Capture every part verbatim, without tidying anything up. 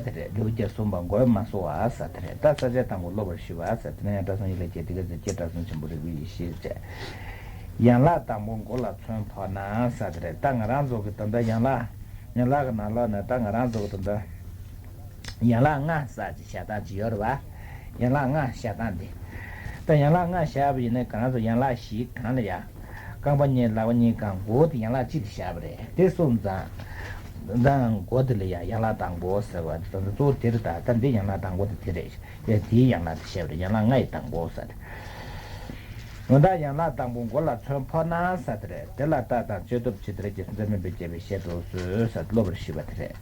དེ་རེད། ལེའུ་བརྒྱད་གསུམ་པ་མགོས་མ་གསོ་བ་ཟེར་དེ་རེད། ད་ས་བཅད་དང་པོ་སློབ་པར་ཞུ་བ་ཟེར་དེ་ནས་ཡང་སྒྲ་གསུམ་ཡིད་ལ་བྱེད་དེ་ག་ཚོད་ཀྱེ་སྒྲ་གསུམ་ཆེན་པོ་རིག་པའི་ཡེ་ཤེས་བྱས། ཡན་ལག་དང་པོ་མགོ་ལ་ཚོན་ཕོག་ན་ཟེར་དེ་རེད། ད་ང་རང་ཚོ་གི་ད་ལྟ་ཡན་ལག་ཡན་ལག་གི་ནང་ལོགས་ནས་ད་ང་རང་ཚོ་གི་ད་ལྟ་ཡན་ལག་ལྔ་ཟེར་ཅིག་བཞག་སྟངས་ཅིག་ཡོད་རེད་བ། ཡན་ལག་ལྔ་བཞག་སྟངས་འདི། ད་ཡན་ལག་ལྔ་བཞག་པ་ཡིན་ན་ང་རང་ཚོ་ཡན་ལག་བཞི་གང་ལ་ཡ། རྐང་པ་གཉིས་ལག་པ་གཉིས་གང་མགོ་བོ་དེ་ཡན་ལག་གཅིག་ཏུ་བཞག་པ་རེད། དེ་སོང་ཙང་། ཙང་མགོ་དེ་ལ་ཡང་ཡན་ལག་དང་པོ་ཟེར་བ་དེ་ད་གཙོ་བོ་དེ་རེད། ད་ད་འདི་ཡན་ལག་དང་པོ་དེ་དེ་རེད། ཡ་དེའི་ཡན་ལག་དེ་བཤད་པ་རེད། ཡན་ལག་ལྔ་ཡི་དང་པོ་ཟེར་ཏེ། ང་ད་ཡན་ལག་དང་པོ་མགོ་ལ་ཚོན་ཕོག་ན་ཟེར་དེ་རེད། དེ་ལ་རྟགས་དང་བཅོས་ཐབས་ཇི་ལྟར་རྒྱལ་སྲས་མཚན་མེད་པས་བྱས་པའི་ཞེས་འགྲོ་ཚུལ་ཟེར་སློབ་པར་ཞུས་པ་དེ་རེད།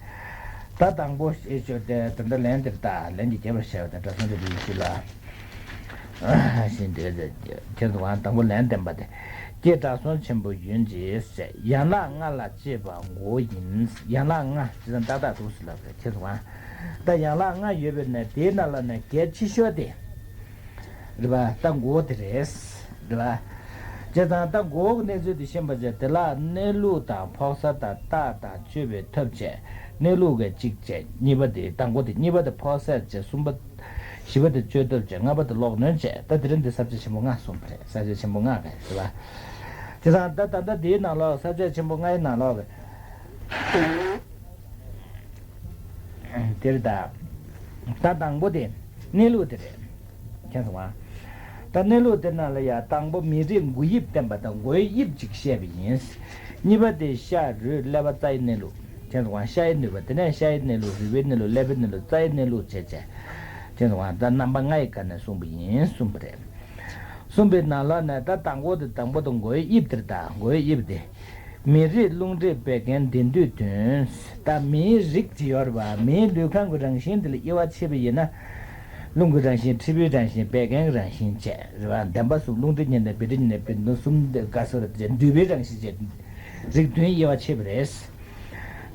ད་དང་པོ་ཞེས་བརྗོད་དེ་ད་ལྟ་ལན་དེར་ལྟ་ལན་གྱི་རྒྱས་པར་བཤད་པ་དང་སྒྲ་གསུམ་རིག་པའི་ཡེ་ཤེས་ལ། ཞེས་འདོད་ཟེར། ཁྱེད་ཚོ་དབང་དང་པོ་ལན་བསྟན་པ་སྟེ། ཀྱེ་སྒྲ་གསུམ་ཆེན་པོ་ཡུན་གྱིས་ཟེར། ཡན་ལག་ལྔ་ལ་གཅེས་པ་མགོ་ཡིན། ཡན་ལག་ལྔ་ཅི་ཙམ་ཏག་ཏག་འདུག་ཟེར་ལབ་རེད། ཁྱེད་ཚོ་དབང་། ད་ཡན་ལག་ལྔ་ཡོད་པའི་ནས་དེའི་ནང་ལ་ནས་གལ་ཆེ་ཤོས་དེ། རེད་པ། ད་མགོ་དེ་རེད། རེད་པ། བྱས་ཙང་ད་མགོ་གི་གནས་ཚུལ་དེ་ཤེས་པ་བྱས་དེ་ལ་གནས་ལུགས་དང་ཕོག་ས་དང་རྟགས་དང་བཅོས་པའི་ཐབས་བྱས། གནས་ལུགས་ཀྱི་གཅིག་བྱས། གཉིས་པ་དེ་དང་པོ་དེ། གཉིས་པ་དེ་ཕོག་ས་བྱས། གསུམ་པ། བཞི་པ་དེ་བཅོས་ཐབས་བྱས། ལྔ་པ་དེ་ལོག་གནོན་བྱས། ད་དེ་རིང་འདི་ས་བཅད་ཆེན་པོ་ལྔ་གསུངས་པ་རེད། ས་བཅད་ཆེན་པོ་ལྔ་ག་རེ་རེད་པ། དེ་ཙང་ད་ད་ལྟ་འདིའི་ནང་ལོགས་ས་བཅད་ཆེན་པོ་ལྔའི་ནང་ལོགས་ཀྱི་དེ་རེད་ད། ད་དང་པོ་དེ་གནས་ལུགས་དེ་རེད། མཁྱེན་སོང་ང་། ད་གནས་ལུགས་དེ་ནང་ལ་ཡང་དང་པོ་མི་རིགས་མགོ་དབྱིབས་བསྟན་པ་དང་མགོའི་དབྱིབས་ཅིག་བཤད་པ་ཡིན། གཉིས་པ་དེ་ཤ་རུས་ཀླད་པ་རྩ་ཡི་གནས་ལུགས། མཁྱེན་སོང་ང་། ཤ་ཡི་ནུས་པ། དེ་ནས་ཤ་ཡི་གནས་ལུགས། རུས་པའི་གནས་ལུགས། ཀླད་པའི་གནས་ལུགས། རྩ་ཡི་གནས་ལུགས་བྱས་བྱས། མཁྱེན་སོང་ང་། ད་རྣམ་པ་ལྔ་ཡི་སྒང་ནས་གསུངས་པ་ཡིན་གསུངས་པ་རེད། གསུངས་པའི་ནང་ལོགས་ནས་ད་དང་པོ་དེ་དང་པོ་དེ་མགོའི་དབྱིབས་དེར་ད་མགོའི་དབྱིབས་དེ། མི་རིགས་རླུང་མཁྲིས་བད་ཀན་ལྡན་དུས་བདུན། ད་མིའི་རིགས་ཅིག་ཡོད་རེད་པ། མིའི་ལུས་ཁམས་ཀྱི་རང་བཞིན་དེ་ལ་དབྱེ་བ་ཕྱེ་བ་ཡིན་ན། རླུང་གི་རང་བཞིན། མཁྲིས་པའི་རང་བཞིན། བད་ཀན་གྱི་རང་བཞིན་བྱས་རེད་པ། ལྡན་པ་གསུམ། རླུང་མཁྲིས་ཉི་ལྡན། བད་མཁྲིས་ཉི་ལྡན། བད་འདུ་གསུམ་དེ་ག་སོ་རེད་དེ་འདུས་པའི་རང་བཞིན་བྱས། རིགས་བདུན་དབྱེ་བ་ཕྱེ་བ་རེད།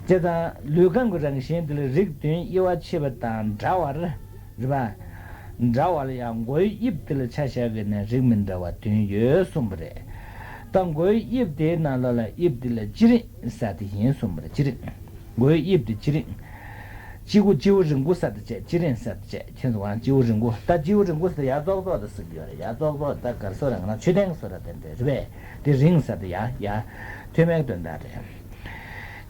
དེ་དང་ལུས་ཁམས་ཀྱི་རང་བཞིན་དེ་ལ་རིགས་བདུན་དབྱེ་བ་ཕྱེ་བ་དང་འདྲ་བར། རེད་པ། འདྲ་བ་ལ་ཡང་མགོའི་དབྱིབས་དེ་ལ་ཆ་བཞག་གི་ནས་རིགས་མི་འདྲ་བ་བདུན་ཡོད་གསུངས་པ་རེད། ད་མགོའི་དབྱིབས་དེའི་ནང་ལོགས་ལ་དབྱིབས་དེ་ལ་སྤྱི་རིང་ཟེར་དེ་ཡིན་གསུངས་པ་རེད། སྤྱི་རིང་། མགོའི་དབྱིབས་དེ་སྤྱི་རིང་། སྤྱི་བོ་སྤྱི་བོ་རིང་པོ་ཟེར་དེ་བྱས། སྤྱི་རིང་ཟེར་དེ་བྱས། མཁྱེན་སོང་ང་། སྤྱི་བོ་རིང་པོ། ད་སྤྱི་བོ་རིང་པོ་ཟེར་ཡ་ཙོག་ཙོག་དེ་ཟེར་གྱི་ཡོད་རེད། ཡ་ཙོག་ཙོག་ད་ག་རེ་ཟེར་རེད། ང་རང་མཆོད་རྟེན་གྱི་བཟོ་འདྲ་དེ་འདྲ་རེད་པས། དེ་རིང་ཟེར་དེ་ཡ་ཡ། མཐུན་མའི་དོན་དག་རེད།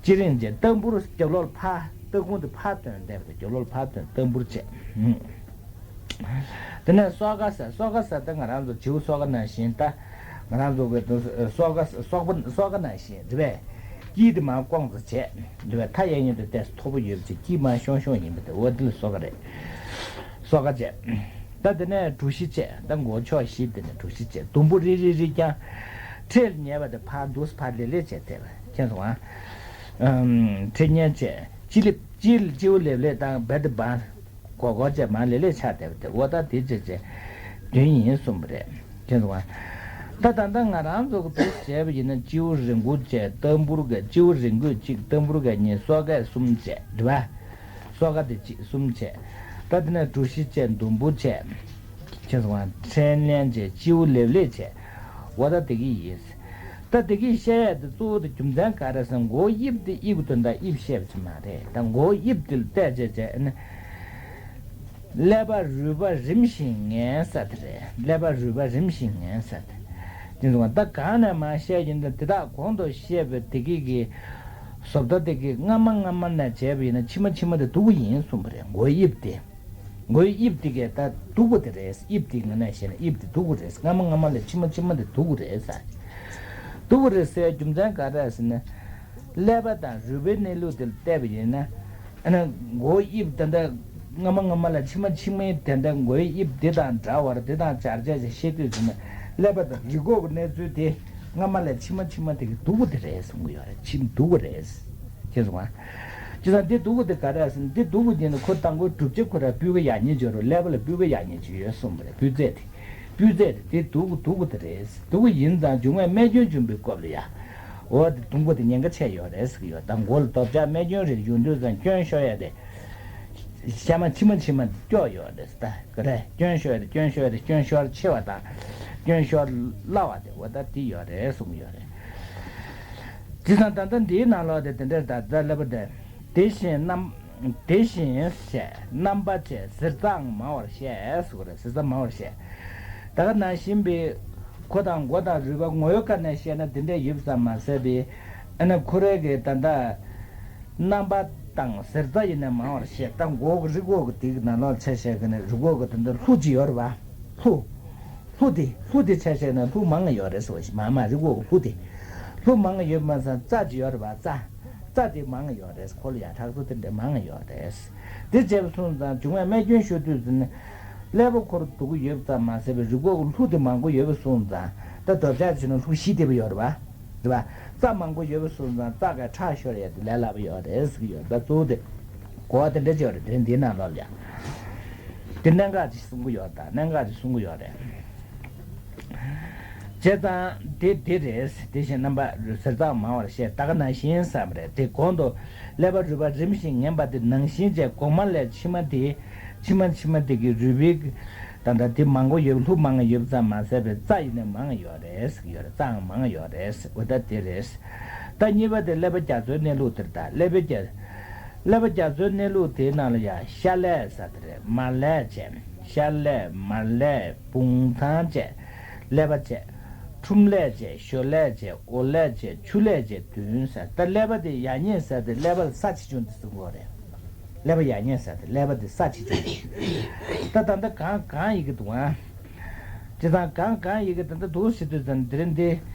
སྤྱི་རིང་བྱས། ཏམ་བུར་རྒྱབ་ལོགས་ལ་ཕར། ལྟག་ཁུང་དེ་ཕར་བཏོན་བསྡད་པ་དེ་རྒྱབ་ལོགས་ལ་ཕར་བཏོན། ཏམ་བུར་བྱས། ཨུམ། དེ་ནས་སོ་ཀ་ཟེར། སོ་ཀ་ཟེར་ད་ང་རང་ཚོ་བྱིའུ་སོ་ཀ་ནང་བཞིན། ད་ང་རང་ཚོ་གི་སོ་ཀ་སོག་པོ་སོ་ཀ་ནང་བཞིན་རེད་པས། དཀྱིལ་དེ་མར་ལྐོག་ཙམ་བྱས་རེད་པས། མཐའ་གཡས་གཡོན་དུ་ཏོག་ཙམ་མཐོ་པོ་ཡོད་པ་བྱས། དཀྱིལ་མར་ཤོང་ཤོང་ཡིན་པ་དེ། འོ་དེ་ལ་སོ་ཀ་རེད། སོ་ཀ་བྱས། ད་དེ་ནས་གྲུ་བཞི་བྱས། ད་མགོ་ཕྱོགས་བཞི་དེ་ནས་གྲུ་བཞི་བྱས། ཟླུམ་པོ་རིལ་རིལ་རིལ་རྐྱང་། འཕྲེད་ཉེ་བ་དེ་ཕར་འདུག་སེ་ཕར་ལེ་ལེ་བྱས་བསྡད་པ། མཁྱེན་སོང་ང་། ཨམ། འཕྲེད་ཉེ་བྱས། སྤྱི་ལེབ་སྤྱི་སྤྱི་བོ་ལེབ་ལེབ་དང་བེ་དེ་བང་། གོར་གོར་བྱས་མར་ལེ་ལེ་ཆགས་བསྡད་པ་དེ། འོ་ད་དེ་བྱས་བྱས་བདུན་ཡིན་གསུངས་པ་རེད། མཁྱེན་སོང་ང་། ད་ད་ལྟ་ང་རང་ཚོ་གི་དེ་བྱས་པ་ཡིན་ན་སྤྱི་བོ་རིང་པོ་བྱས། ཏམ་བུར་ག་སྤྱི་བོ་རིང་པོ་གཅིག་ཏམ་བུར་ག་གཉིས། སོ་ཀ་གསུམ་བྱས་རེད་པ། སོ་ཀ་དེ་གཅིག་གསུམ་བྱས། ད་དེ་ནས་གྲུ་བཞི་བྱས། ཟླུམ་པོ་བྱས། མཁྱེན་སོང་ང་། འཕྲེད་ཉེ་བྱས། སྤྱི་བོ་ལེབ་ལེབ་བྱས། འོ་ད་དེ་གི་ཡིན། ད་དེ་གི་བཤད་ཡ་དེ་གཙོ་བོ་དེ་རྒྱུ་མཚན་ག་རེ་ཟེར། མགོ་དབྱིབས་དེ་དབྱིབས་དོན་དག་དབྱིབས་བཤད་པ་ཅིག་མ་རེད། ད་མགོ་དབྱིབས་དེ་ལ་བལྟས་བྱས་བྱས་ཨ་ནི། ཀླད་པ་རུས་པ་རིམ་བཞིན་ངན་ཟེར་དེ་རེད། ཀླད་པ་རུས་པ་རིམ་བཞིན་ངན་ཟེར་དེ། དེ་ཚོ་ད་གང་ནས་མར་བཤད་ཡིན་ད། དེ་དག་གོང་དུ་བཤད་པའི་དེ་གི་གི་བཟོ་ལྟ་དེ་གི་སྔ་མ་སྔ་མ་ནས་བྱས་པ་ཡིན་ན་ཕྱི་མ་ཕྱི་མ་དེ་སྡུག་གི་ཡིན་གསུངས་པ་རེད། མགོ་དབྱིབས་དེ། མགོའི་དབྱིབས་དེ་གས་ད་སྡུག་པོ་དེ་རེད། དབྱིབས་དེ་ངོས་ནས་བཤད་ན་དབྱིབས་དེ་སྡུག་པོ་རེད། སྔ་མ་སྔ་མ་ལས་ཕྱི་མ་ཕྱི་མ་དེ་སྡུག་པོ་རེད་ཟེར། སྡུག་པོ་རེད་ཟེར་རྒྱུ་མཚན་ག་རེ་རེད་ཟེར་ན། ཀླད་པ་དང་རུས་པའི་གནས་ལུགས་དེ་ལ་བལྟས་པ་ཡིན་ན། ཨ་ནི་མགོའི་དབྱིབས་དེ་འདྲ་སྔ་མ་སྔ་མ་ལ་ཕྱི་མ་ཕྱི་མའི་དེ་འདྲ་མགོའི་དབྱིབས་འདི་དང་འདྲ་བར་འདི་དང་སྦྱར་བྱས་ཤིག་བཤད་དུས་ཟེར་ན། ཀླད་པ་དང་རུས་ཁོག་གི་གནས་ཚུལ་དེ་སྔ་མ་ལས་ཕྱི་མ་ཕྱི་མ་དེ་གི་སྡུག་པོ་དེ་རེད་གསུང་གི་ཡོད་རེད། ཕྱི་མ་སྡུག་པོ་རེད། ཁྱེད་སོང་ང་། ཅི་ཙང་འདི་སྡུག་པོ་དེ་ག་རེ་ཟེར་ན། འདི་སྡུག་པོ་ཡིན་ན་ཁོ་དང་པོ་སྒྲུབ་བྱེད་ཁོ་ར་སྤུས་ཀ་ཡག་ཉེས་ཅིག་ཡོད་རེད། ཀླད་པ་ལ་སྤུས་ཀ་ཡག་ཉེས་ཅིག་ཡོད་གསུངས་པ་རེད། སྤུས་ཚད་དེ། སྤུས་ཚད་དེ་དེ་སྡུག་པོ་སྡུག་པོ་དེ་རེད། སྡུག་པོ་ཡིན་ཙང་འབྱུང་བའི་རྨས་སྐྱོན་འབྱུང་བའི་སྐབས་ལ་ཡ། འོ་དེ་སྡུག་པོ་དེ་ཉེན་ཁ་ཆེ་ཡོད་རེད་ཟེར་གྱི་ཡོད། ད་མགོ་ལ་རྡོ་བཅག་རྨས་སྐྱོན་རེ་བྱུང་དུས་ཙང་སྐྱོན་ཤོར་ཡ་དེ། ཤ་མ་ཕྱི་མ་ཕྱི་མ་སྐྱོ་ཡོད་རེད་ད། ག་རེ་སྐྱོན་ཤོར་ཡ་དེ་སྐྱོན་ཤོར་ཡ་དེ་སྐྱོན་ཤོར་ཆེ་བ་དང་། སྐྱོན་ཤོར་སླ་བ་དེ་འོ་ད་དེ་ཡོད་རེད་གསུངས་ཡོད་རེད། དེ་ཙང་ད་ལྟ་འདིའི་ནང་ལོགས་དེ་དེ་འདྲར་ད་ད་ལབ་པ་དེ། དེ་བཞིན་རྣམ། དེ་བཞིན་བཤད། རྣམ་པ་བཅས་གཟེར་རྩའང་མང་བར་བཤད་ཟེར་བ་རེད། གཟེར་རྩ་མང་བར་བཤད། ད་ག་ནང་བཞིན་པའི་ཁོ་དང་མགོ་དང་རུས་པ་ངོ་བོའི་སྐབས་ནས་བཤད་ན་དེ་འདྲས་ཡོད་ཙམ་མ་ཟད་པའི། ཨ་ནི་ཁོ་རའི་གི་ད་ལྟ་རྣམ་པ་དང་གཟེར་རྩ་ཡིན་ན་མང་བར་བཤད། ད་མགོ་གི་རིགས་འགོག་གི་དེ་གི་ནང་ལོགས་ཆ་བཞག་གི་ནས་རིགས་འགོག་གི་ད་ལྟ་ལྷུ་ཅིག་ཡོད་རེད་བ། ལྷུ། ལྷུ་དེ་ལྷུ་དེ་ཆ་བཞག་ན་ལྷུ་མང་ང་ཡོད་རེད་ཟེར་བ་ཞིག་མ་མ་རིགས་འགོག་གི་ལྷུ་དེ། ལྷུ་མང་ང་ཡོད་མ་ཟད་རྩ་ཅིག་ཡོད་རེད་བ། རྩ། རྩ་དེ་མང་ང་ཡོད་རེད། ཁོ་ལ་ཡང་ཁྲག་རྩ་དེ་འདྲ་མང་ང་ཡོད་རེད། དེ་བྱས་པ་སོང་ཙང་མཇུག་མ་རྨས་སྐྱོན་ཤོར་དུས་ཙམ་ནས་ཀླད་པ་ཁོར་སྡུག་གི་ཡོད་ཙམ་མ་ཟད་པའི་རིགས་འགོག་གི་ལྷུ་དེ་མང་པོ་ཡོད་པ་སོང་ཙང་ད་འདོད་ཆགས་བྱས་ན་ལྷུ་བཞི་དེ་བ་ཡོད་རེད་བ། རེད་བ། རྩ་མང་པོ་ཡོད་པ་སོང་ཙང་རྩ་ག་ཁྲག་ཤོར་ཡ་དེ་ལས་སླ་པོ་ཡོད་རེད་ཟེར་གྱི་ཡོད། ད་གཙོ་བོ་དེ་གོ་བ་དེ་འདྲ་ཅིག་ཡོད་རེད། དེ་འདིའི་ནང་ལོགས་ལ་ཡ། དེ་གནད་འགག་ཅིག་གསུང་གི་ཡོད། ད་གནད་འགག་ཅིག་གསུང་གི་ཡོད་རེད། བྱས་ཙང་དེ་དེ་རེད། དེ་བཞིན་རྣམ་པ་གཟེར་རྩ་མང་བར་བཤད། ད་ག་ནང་བཞིན་བསམ་རེད། དེ་གོང་དུ་ཀླད་པ་རུས་པ་རིམ་བཞིན་ངན་པ་དེ་ནང་བཞིན་བྱས་གོང་མ་ལས་ཕྱི་མ་དེ། ཕྱི་མ་ཕྱི་མ་དེ་གི་རུས་པའི་ད་ལྟ་དེ་མང་པོ་ཡོད། ལྷུ་མང་ང་ཡོད་ཙམ་མ་ཟད་པའི་རྩ་ཡིན་ན་མང་ང་ཡོད་རེད་ཟེར་གྱི་ཡོད་རེད། རྩའང་མང་ང་ཡོད་རེད་ཟེར། འོ་ད་དེ་རེད། ད་གཉིས་པ་དེ་ཀླད་པ་རྒྱ་མཚོའི་གནས་ལུགས་དེ་རེད། ད་ཀླད་པའི་རྒྱ། ཀླད་པ་རྒྱ་མཚོའི་གནས་ལུགས་དེའི་ནང་ལ་ཡང་ཤ་ཀླད་ཟེར་དེ་རེད། མར་ཀླད་བྱས། ཤ་ཀླད། མར་ཀླད། བུང་ཐང་བཅས། ཀླད་པ་བཅས། ཁྲུམས་ཀླད་བཅས། ཞོ་ཀླད་བཅས། འོ་ཀླད་བཅས། ཆུ་ཀླད་བཅས་བདུན་ཟེར། ད་ཀླད་པ་དེ་ཡག་ཉེས་ཟེར་དེ་ཀླད་པ་ལ་ས་ཆེ་ཆུང་དེ་གསུང་གི་ཡོད་རེད། ཀླད་པ་ཡག་ཉེས་ཟེར་དེ་ཀླད་པ་དེ་ས་ཆེ་ཆུང་དེ། ད་ད་ལྟ་གང་གང་ཡི་གེ་འདུག་ཨ། བྱས་ཙང་གང་གང་ཡི་གེ་ད་ལྟ་འདུག་ཟེར་དུས་ཙམ་དེ་རིང་འདི་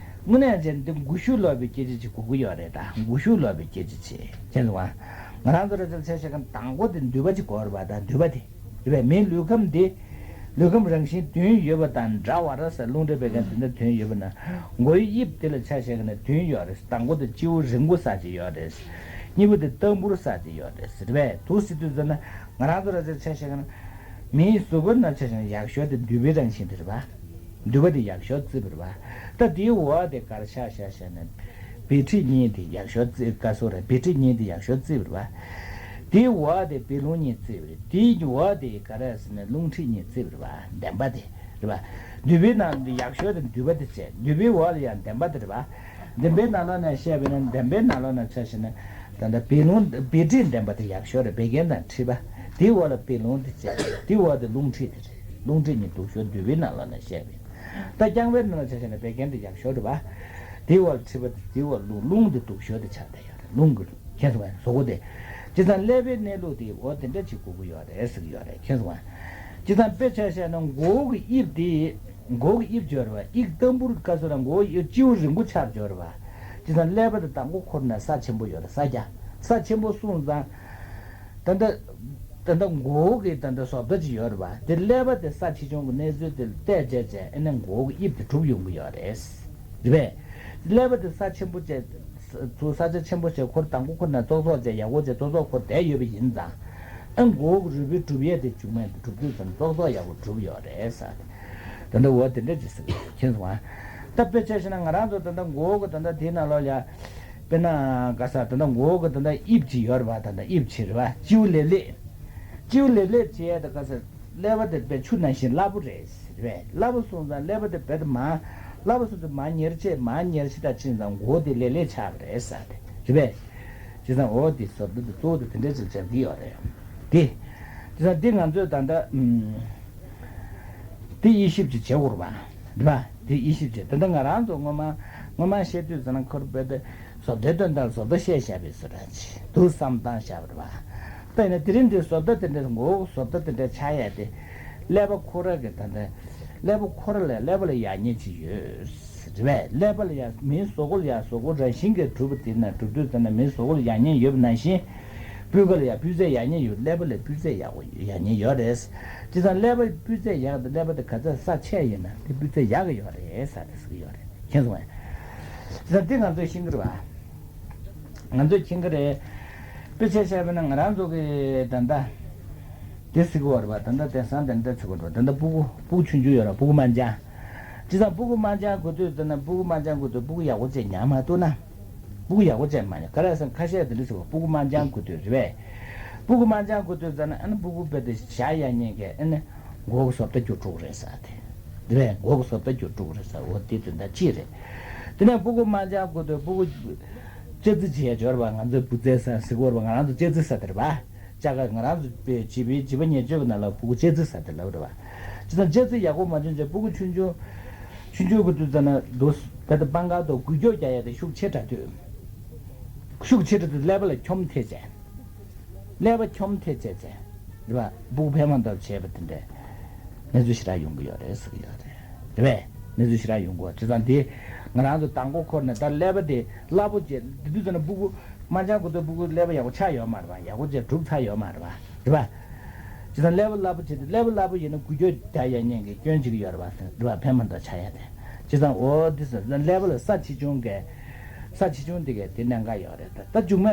དངོས་གནས་བྱས་ན་འདི་འགུལ་ཤུགས་ལོག་པའི་སྐད་ཆ་ཅིག་གོ་གི་ཡོད་རེད། ད་འགུལ་ཤུགས་ལོག་པའི་སྐད་ཆ་ཅིག་བྱས་སོང་ཨ། ང་རང་ཚོ་ར་ཅལ་ཆ་བཞག་མཁན་དང་པོ་དེ་འདུས་པ་ཅིག་གོ་རེད་པ། ད་འདུས་པ་དེ། རེད་པས། མིའི་ལུས་ཁམས་འདི། ལུས་ཁམས་རང་བཞིན་བདུན་ཡོད་པ་དང་འདྲ་བར་ཟེར། རླུང་མཁྲིས་བད་ཀན་དེ་འདྲ་བདུན་ཡོད་པ་ན། མགོ་ཡི་དབྱིབས་དེ་ལ་ཆ་བཞག་ན་བདུན་ཡོད་རེད། དང་པོ་དེ་སྤྱི་བོ་རིང་པོ་ས་ཅིག་ཡོད་རེད། གཉིས་པ་དེ་ཏམ་ཕུར་ས་ཅིག་ཡོད་རེད། རེད་པས། འདུག་ཟེར་དུས་ཙམ་ན་ང་རང་ཚོ་ར་ཅལ་ཆ་བཞག་ན། མིའི་གཟུགས་པོ་ན་ཆ་བཞག་ན་ཡག་ཤོས་དེ་འདུས་པའི་རང་བཞིན་དེ་རེད་པ། འདུས་པ་དེ་ཡག་ཤོས་བརྩི་བ་རེད་པ། ད་དེའི་འོག་དེ་ག་རེ་ཆ་བཞག་ཟེར་ན། བད་མཁྲིས་གཉིས་དེ་ཡག་ཤོས་བརྩི། ཀ་སོ་རེད། བད་མཁྲིས་གཉིས་དེ་ཡག་ཤོས་བརྩི་བ་རེད་པ། དེའི་འོག་དེ་བད་རླུང་གཉིས་བརྩི་བ་རེད། དེའི་འོག་དེ་ག་རེ་ཟེར་ན་རླུང་མཁྲིས་གཉིས་བརྩི་བ་རེད་པ། འདན་མ་དེ་རེད་པ། འདུས་པའི་ནང་དུ་ཡག་ཤོས་དེ་འདུས་པ་དེ་བྱས། འདུས་པའི་འོག་ལ་ཡང་འདན་མ་དེ་རེད་པ། འདན་མའི་ནང་ལོགས་ནས་བཤད་པ་ཡིན་ན། འདན་མའི་ནང་ལོགས་ནས་ཆ་བཞག་ན། ད་ལྟ་བད་རླུང་བད་མཁྲིས་འདན་མ་དེ་ཡག་ཤོས་རེད། བད་ཀན་དང་མཁྲིས་པ། དེའི་འོག་ལ་བད་རླུང་དེ་བྱས། དེའི་འོག་དེ་རླུང་མཁྲིས་དེ་རེད། རླུང་མཁྲིས་གཉིས་སྡུག་ཤོས་འདུས་པའི་ནང་ལོགས་ནས་བཤད་པ་ཡིན། ད་རྐྱང་པའི་ནང་ལ་ཆ་བཞག་ན་བད་ཀན་དེ་ཡག་ཤོས་རེད་པ། དེའི་འོག་ལ་མཁྲིས་པ་དེ། དེའི་འོག་ལ་རླུང་། རླུང་དེ་སྡུག་ཤོས་དེ་ཆགས་བསྡད་ཡོད་རེད། རླུང་གི། མཁྱེན་སོང་ངས། གཟུགས་པོ་དེ། བྱས་ཙང་ཀླད་པའི་གནས་ལུགས་དེ་འོ་དེ་འདྲ་ཅིག་གོ་གི་ཡོད་རེད་ཟེར་གི་ཡོད་རེད། མཁྱེན་སོང་ངས། བྱས་ཙང་དཔེ་ཆ་བཞག་ན་མགོ་གི་དབྱིབས་དེ། མགོ་གི་དབྱིབས་སྦྱོར་བ། དབྱིབས་ཏམ་ཕུར་ག་སོ་ར་མགོ་གི་དབྱིབས་སྤྱི་བོ་རིང་པོ་ཆགས་སྦྱོར་བ། བྱས་ཙང་ཀླད་པ་དེ་དང་པོ་འཁོར་ན་ས་ཆེན་པོ་ཡོད་རེད། ས་རྒྱ། ས་ཆེན་པོ་སོང་ཙང་། ད་ལྟ། ད་ལྟ་མགོ་བོ་གི་ད་ལྟ་བཟོ་ལྟ་ཅིག་ཡོད་རེད་པ། དེ་ཀླད་པ་དེ་ས་ཆེ་ཆུང་གི་གནས་ཚུལ་དེ་ལ་བལྟས་བྱས་བྱས་ཨ་ནི་མགོ་བོ་གི་དབྱིབས་དེ་གྲུབ་ཡོང་གི་ཡོད་རེད། རེད་པས། ཀླད་པ་དེ་ས་ཆེན་པོ་བྱས། ཚུར་ས་ཆ་ཆེན་པོ་བྱས་འཁོར། དང་པོ་འཁོར་ནས་ཙོག་ཙོག་བྱས་ཡག་པོ་བྱས་ཙོག་ཙོག་འཁོར་བསྡད་ཡོད་པ་ཡིན་ཙང་། ཨ་མགོ་བོ་གི་རུས་པའི་གྲུབ་ཡས་དེ་མཇུག་མ་དེ་གྲུབ་དུས་ཙམ་ཙོག་ཙོག་ཡག་པོ་གྲུབ་ཡོད་རེད་ཟེར། ད་ལྟ་འོ་དེ་འདྲ་ཅིག་ཟེར་གི་མཁྱེན་སོང་ཨ། ད་དཔེ་ཆ་བཞག་ན་ང་རང་ཚོ་ད་ལྟ་མགོ་བོ་གི་ད་ལྟ་དེའི་ནང་ལོགས་ལ་ཡ། དཔེར་ན་ག་ས་ད་ལྟ་མགོ་བོ་གི་ད་ལྟ་དབྱིབས་ཅིག་ཡོད་རེད་པ། ད་ལྟ་དབྱིབས་ཅིག་རེད་པ། སྤྱི་བོ་ལེབ་ལེབ། སྤྱི་བོ་ལེབ་ལེབ་བྱས་ད་ག་ས་ཀླད་པ་དེ་དཔེ་ཆུ་ནང་བཞིན་སླ་པོ་རེད་ཟེར་བས། སླ་པོ་སོང་ཙང་ཀླད་པ་དེ་རྦད་དེ་མར། སླ་པོ་སོང་ཙང་མར་ཉེར་བྱས་མར་ཉེར་བྱས་ད་ཕྱིན་ཙང་མགོ་བོ་དེ་ལེབ་ལེབ་ཆགས་པ་རེད་ཟེར་དེ་རེད་པས། བྱས་ཙང་འོ་དེ་བཟོ་ལྟ་དེ་གཙོ་བོ་དེ་དེ་འདྲ་ཅིག་སྦྱར་གྱི་ཡོད་རེད། དེ། བྱས་ཙང་དེ་ང་ཚོས་ད་ལྟ་ཨུམ། དེ་དབྱེ་ཞིབ་ཅིག་བྱེད་དགོས་རེད་པ། རེད་པ། དེ་དབྱེ་ཞིབ་བྱེད། ད་ལྟ་ང་རང་ཚོ་སྔོན་མ། སྔོན་མ་བཤད་དུས་ཙམ་ན་ཁོ་རང་རྦད་དེ་བཟོ་ལྟའི་དོན་དག་ལ་བཟོ་ལྟ་བཤད་བཞག་པའི་བཟོ་འདྲ་ཅིག་འདུག་བསམ་བཏང་བཞག་པ་རེད་པ། ད་ཡིན་ན་དེ་རིང་འདིར་བཟོ་ལྟ་དེ་འདྲ་མགོ་བོ་བཟོ་ལྟ་དེ་འདྲ་ཆགས་ཡ་དེ། ཀླད་པ་ཁོ་རང་གི་ད་ལྟ། ཀླད་པ་ཁོ་རང་ལ་ཀླད་པ་ལ་ཡག་ཉེས་ཅིག་ཡོད། རེད་པས། ཀླད་པ་ལ་ཡ། མིའི་གཟུགས་པོ་ལ་ཡ། གཟུགས་པོ་རང་བཞིན་གྱིས་གྲུབ་པ་དེ་ན་གྲུབ་དུས་ཙམ་ན་མིའི་གཟུགས་པོ་ལ་ཡག་ཉེས་ཡོད་པ་ནང་བཞིན། སྤུས་ཀ་ལ་ཡ་སྤུས་ཚད་ཡག་ཉེས་ཡོད། ཀླད་པ་ལ་སྤུས་ཚད་ཡག་པོ་ཡག་ཉེས་ཡོད་རེད། བྱས་ཙང་ཀླད་པ་སྤུས་ཚད་ཡག་དང་ཀླད་པ་དེ་ག་ཚོད་ས་ཆེ་ཡིན་ན་དེ་སྤུས་ཚད་ཡག་གི་ཡོད་རེད་ཟེར་དེ་ཟེར་གི་ཡོད་རེད། མཁྱེན་སོང་ངས། བྱས་ཙང་དེ་ང་ཚོས་ཤེས་ཀྱི་རེད་པ། ང་ཚོས་མཁྱེན་གྱི་རེད། དཔེ་ཆ་བཞག་པ་ན་ང་རང་ཚོ་གི་ད་ལྟ་དེ་ཟེར་གི་ཡོད་རེད་པ། ད་ལྟ་དེང་སང་དེ་འདྲ་ཟེར་གི་ཡོད་རེད་པ། ད་ལྟ་སྤུ་གུ། སྤུ་གུ་ཆུང་ཆུང་ཡོད་རེད། སྤུ་གུ་དམར་འབྱར། བྱས་ཙང་སྤུ་གུ་དམར་འབྱར་དགོས་དུས་ད་ལྟ་སྤུ་གུ་དམར་འབྱར་དགོས་དུས་སྤུ་གུ་ཡག་པོ་བྱས་ཉར་མ་ཐུབ་ན། སྤུ་གུ་ཡག་པོ་བྱས་མ་ཉར། ག་རེ་ཟེར་ན་ཁ་ཤས་དེ་འདྲ་ཟེར་བ། སྤུ་གུ་དམར་འབྱར་དགོས་དུས་རེད་པས། སྤུ་གུ་དམར་འབྱར་དགོས་དུས་ཙམ་ན་ཨ་ནི་སྤུ་གུ་རྦད་དེ་བཞག་ཡག་ཉེན་ཁ། ཨ་ནི་མགོ་གི་བཟོ་ལྟ་འགྱུར་འགྲོ་གི་རེད་ཟེར་དེ། དེ་བས་མགོ་གི་བཟོ་ལྟ་འགྱུར་འགྲོ་གི་རེད་ཟེར། འོ་དེ་དོན་དག་གཅིག་རེད། དེ་ནས་སྤུ་གུ་དམར་འབྱར་དགོས་དུས་སྤུ་གུ་ལྕགས་རྩི་བྱས་སྦྱོར་བ། ང་ཚོས་བུ་བཙའ་ས་ཟེར་གི་ཡོད་རེད་པ། ང་རང་ཚོ་ལྕགས་རྩི་ས་དེ་རེད་པ། ལྕགས་ཀ་ང་རང་ཚོ་པའི་བྱིས་པའི་བྱིས་པ་ཉེར་སྤྱོད་ཀྱི་ནང་ལ་ཕྲུ་གུ་ལྕགས་རྩི་ཟ་དེ་ལབ་རེད་བ། བྱས་ཙང་ལྕགས་རྩི་ཡག་པོ་མ་བྱུང་ཚེ་ཕྲུ་གུ་ཆུང་ཆུང་ཆུང་ཆུང་གི་དུས་ཙམ་ན་འདུག་ད་ལྟ་སྤང་ཁ་དང་འགུལ་སྐྱོད་རྒྱག་ཡ་དེ་ཤུགས་ཆེ་དྲགས་དུས། ཤུགས་ཆེ་དྲགས་དུས་ཀླད་པ་ལ་འཁྱོམ་ཐེབས་བྱས། ཀླད་པ་འཁྱོམ་ཐེབས་བྱས་བྱས། རེད་བ། ཕྲུ་གུ་ཕན་མ་ཐོགས་བྱས་པ་དེ་འདྲས། གནས་ཚུལ་ཞེ་དྲག་ཡོང་གི་ཡོད་རེད་ཟེར་གྱི་ཡོད་རེད། རེད་བས། གནས་ཚུལ་ཞེ་དྲག་ཡོང་གི་ཡོད། བྱས་ཙང་དེ་ང་རང་ཚོ་དང་པོ་འཁོར་ནས་ད་ཀླད་པ་དེ་སླ་པོ་བྱས་དེ་དུས་ཙམ་ན་ཕྲུ་གུ་དམར་ཆང་གོ་ཐོས་ཕྲུ་གུ་ཀླད་པ་ཡག་པོ་ཆགས་ཡོད་མ་རེད་བ། ཡག་པོ་བྱས་གྲུབ་ཚར་ཡོད་མ་རེད་བ། རེད་བ། བྱས་ཙང་ཀླད་པ་སླ་པོ་བྱས་ཏེ་ཀླད་པ་སླ་པོ་ཡིན་ན་འགུལ་སྐྱོད་རྒྱག་ཡ་ཉན་གི་སྐྱོན་ཅིག་ཡོད་རེད་བ། རེད་བ། ཕན་མ་ཐོགས་ཆགས་ཡ་དེ། བྱས་ཙང་འོ་དེ་ཟེར་ན་ཀླད་པ་ལ་ས་ཆེ་ཆུང་གི་ས་ཆེ་ཆུང་དེ་གས་དེ་གནད་འགག་ཡོད་རེད། ད་ད་མཇུག་མ།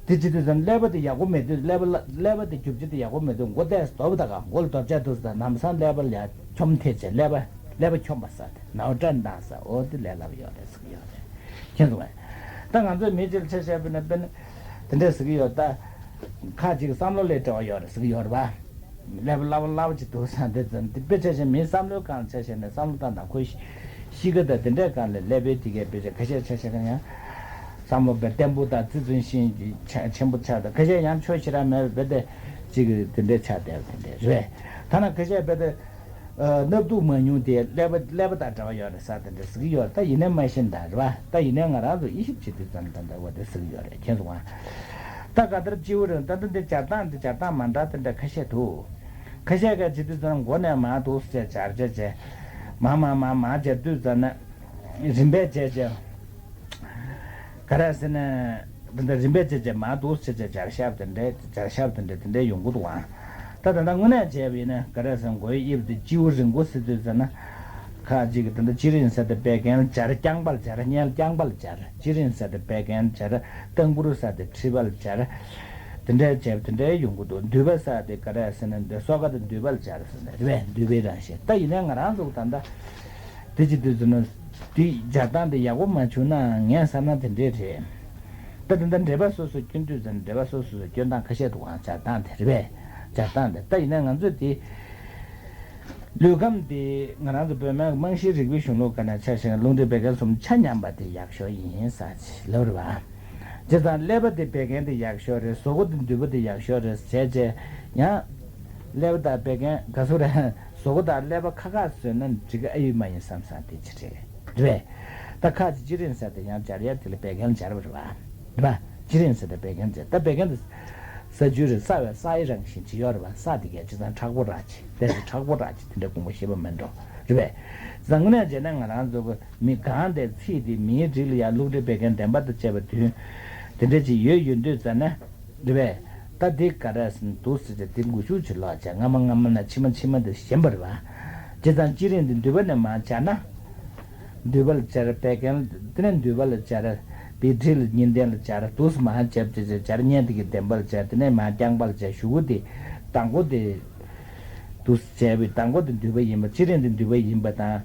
དེ་བྱེད་དུས་ཙམ་ཀླད་པ་དེ་ཡག་པོ་མེད་དུས་ཀླད་པ་ལ་ཀླད་པ་དེ་རྒྱུ་ཆ་དེ་ཡག་པོ་མེད་དུས་མགོ་བཏེགས་སྟོབས་དག་ག་མགོ་ལ་རྡོ་བཅག་དུས་ཙམ་ལམ་སང་ཀླད་པ་ལ་ཡ་འཁྱོམ་ཐེབས་བྱས་ཀླད་པ་ཀླད་པ་འཁྱོམ་པ་ཟ་དེ་ནའོ་སྐྲན་བཏང་ཟ། འོ་དེ་ལས་སླ་པོ་ཡོད་རེད་ཟེར་གྱི་ཡོད་རེད། མཁྱེན་སོང་ངས། ད་ང་ཚོས་མི་གཅིག་ལ་ཆ་བཞག་པ་ཡིན་ན་དཔེར་ན་དེ་འདྲས་ཟེར་གྱི་ཡོད། ད་ཁ་ཅིག་བསམ་བློ་ལས་བྲེལ་བ་ཡོད་རེད་ཟེར་གྱི་ཡོད་རེད་བ། ཀླད་པ་སླ་པོ་སླ་པོ་ཅིག་འདུག་ས་འདི་ཙམ་དེ་དཔེ་ཆ་བཞག་མིའི་བསམ་བློའི་སྒང་ལ་ཆ་བཞག་ནས་བསམ་བློ་བཏང་དང་ཁོའི་གཤིས་ཀ་དང་དེ་འདྲའི་སྒང་ལ་ཀླད་པའི་དེ་གའི་དཔེ་ཆ་ཁ་ཤས་ཆ་བཞག་ན་ཡང་བསམ་བློ་དཔེ་བརྟན་པོ་དང་རྩིས་མཐུན་ཤིང་ཆེན་པོ་ཆགས་དང་ཁ་ཤས་ཡང་ཆོས་ཞེ་དྲག་མེད་པའི་དཔེ་དེ་ཅིག་དེ་འདྲའི་ཆགས་བསྡད་པ་དེ་འདྲའི་རེད། ཐ་ན་ཁ་ཤས་དཔེ་དེ་སྣབས་སྡུག་མ་མྱོང་དེ་ཀླད་པ་ཀླད་པ་དང་འབྲེལ་བ་ཡོད་རེད་ཟེར་དེ་འདྲ་ཟེར་གྱི་ཡོད་རེད། ད་ཡིན་ནའི་མ་ཤེས་ད་རེད་བ། ད་ཡིན་ནའི་ང་རང་ཚོ་དབྱེ་ཞིབ་བྱེད་དུས་ཙམ་ད་ལྟ་བ་དེ་ཟེར་གྱི་ཡོད་རེད། མཁྱེན་སོང་ང་། ད་ག་ལྟར་སྤྱི་བོ་རེད། ད་ལྟ་འདི་སྦྱར་སྟངས་འདི་སྦྱར་སྟངས་མ་འདྲ་དེ་འདྲ་ཁ་ཤས་འདུག་ཁ་ཤས་ཀ་བྱེད་དུས་ཙམ་མགོ་ནས་མར་འདུག་སེ་སྦྱར་སྦྱར་བྱས། མར་མར་མར་མར་སྦྱར་དུས་ཙམ་ན། རིམ་པས་བྱས་བྱས། ག་རེ་ཟེར་ན། འདི་འདྲ་རིམ་པས་བྱས་བྱས་མར་འདུག་སེ་བྱས་བྱས་སྦྱར་ཤབ་དེ་འདྲས་སྦྱར་ཤབ་དེ་འདྲས་དེ་འདྲས་ཡོང་གི་འདུག་ཨང་། ད་ད་ལྟ་དངོས་གནས་བྱས་པ་ཡིན་ན་ག་རེ་ཟེར་མགོ་བོའི་དབྱིབས་དེ་སྤྱི་བོ་རིང་པོ་ཟེར་དུས་ཙམ་ན། ཁ་ཅིག་གིས་ད་ལྟ་སྤྱི་རིང་ཟེར་དེ་བད་ཀན་སྦྱར། རྐྱང་པ་ལ་སྦྱར། སྙེལ་རྐྱང་པ་ལ་སྦྱར། སྤྱི་རིང་ཟེར་དེ་བད་ཀན་སྦྱར། ཏམ་ཀུ་རུ་ཟེར་དེ་མཁྲིས་པ་ལ་སྦྱར། དེ་འདྲའི་བྱས་པ་དེ་འདྲའི་ཡོང་གི་འདུག་མདུད་པ་ཟེར་དེ་ག་རེ་ཟེར་ན་འདི་སོ་ཀ་དང་མདུད་པ་ལ་སྦྱར་ཟེར་ནས་རེད་པས། མདུད་པའི་རང་བཞིན། ད་ཡིན་ནའི་ང་རང་ཚོ་ད་ལྟ་དེ་ཅི་དུས་ཚོད་ན་དེ་སྦྱར་སྟངས་དེ་ཡག་པོ་མ་བྱུང་ན་ངས་བསམ་ན་དེ་འདྲས་རེད། ད་དེ་འདྲ་འགྲེལ་པ་སོ་སོ་སྐྱོན་དུས་ཙམ་འགྲེལ་པ་སོ་སོ་སོ་སྐྱོན་སྟངས་ཁ་ཤས་འདུག་ཨང་། སྦྱར་སྟངས་དེ་རེད་པས། སྦྱར་སྟངས་དེ་ད་ཡིན་ནའི་ང་ཚོས་དེ། ལུས་ཁམས་དེ་ང་རང་ཚོ་བོད་སྨན་རྨང་གཞིའི་རིག་པའི་གཞུང་ལུགས་སྒང་ནས་ཆ་བཞག་ན་རླུང་མཁྲིས་བད་ཀན་གསུམ་ཆ་མཉམ་པ་དེ་ཡག་ཤོས་ཡིན་ཟེར་ཅིག་ལབ་རེད་བ། བྱས་ཙང་ཀླད་པ་དེ་བད་ཀན་དེ་ཡག་ཤོས་རེད། གཟུགས་པོ་དེ་མདུད་པ་དེ་ཡག་ཤོས་རེད་བྱས་བྱས་ཡང་། ཀླད་པ་དང་བད་ཀན་ག་ཚོད་རེད། གཟུགས་པོ་དང་ཀླད་པ་ཁ་ཁ་བཟོས་ན་འགྲིག་གི་ཨེ་ཡོད་མ་ཡིན་བསམ་བསམ་དེ་ཅིག་རེད། རེད་པས། ད་ཁ་ཅིག་སྤྱི་རིང་ཟེར་དེ་ཡང་སྦྱར་ཡ་དེ་ལ་བད་ཀན་སྦྱར་བ་རེད་བ། རེད་བ། སྤྱི་རིང་ཟེར་དེ་བད་ཀན་སྦྱར། ད་བད་ཀན་དེ། ས་རྒྱུ་རེད། སྲ་བའི་སྲ་ཡི་རང་བཞིན་ཅིག་ཡོད་རེད་བ། སྲ་དེ་གས་སྤྱི་བཏང་མཁྲེགས་པོ་ར་ཅིག་དེ་རེད། མཁྲེགས་པོ་ར་ཅིག་དེ་འདྲ་དགོངས་པ་བཞེས་པ་མིན་འགྲོ། རེད་པས། བཟང་ངན་བྱས་ན་ང་རང་ཚོ་གི་མི་གང་དེ་ཚིག་དེ་མིའི་རིགས་ལ་ཡང་རླུང་མཁྲིས་བད་ཀན་ལྡན་པ་དང་བཅས་པ་དུས། དེ་འདྲ་ཅིག་ཡོད་ཡོད་དུས་ཙ་ན། རེད་པས། ད་འདི་ག་རེ་ཟེར་ན་འདུག་ཟེར་བྱས་དེ་འགུལ་ཤུགས་ཅིག་ལོག་བྱས་སྔ་མ་སྔ་མ་ན་ཕྱི་མ་ཕྱི་མ་དེ་ཞན་པ་རེད་བ། བྱས་ཙང་སྤྱི་རིང་དེ་མདུད་པ་ནས་མར་སྦྱར་ན། མདུད་པ་ལ་སྦྱར། བད་ཀན་དེ་ནས་མདུད་པ་ལ་སྦྱར། བད་མཁྲིས་ལ་གཉན་ཚད་ལ་སྦྱར། འདུག་སེ་མར་བྱས་བྱས་བྱས་སྦྱར། གཉན་དེ་གི་ལྡན་པ་ལ་སྦྱར། དེ་ནས་མར་རྐྱང་པ་ལ་སྦྱར། གཞུག་གུ་དེ་དང་པོ་དེ། འདུག་སེ་བྱས་པའི་དང་པོ་དེ་མདུད་པ་ཡིན་པ། སྤྱི་རིང་དེ་མདུད་པ་ཡིན་པ་དང་།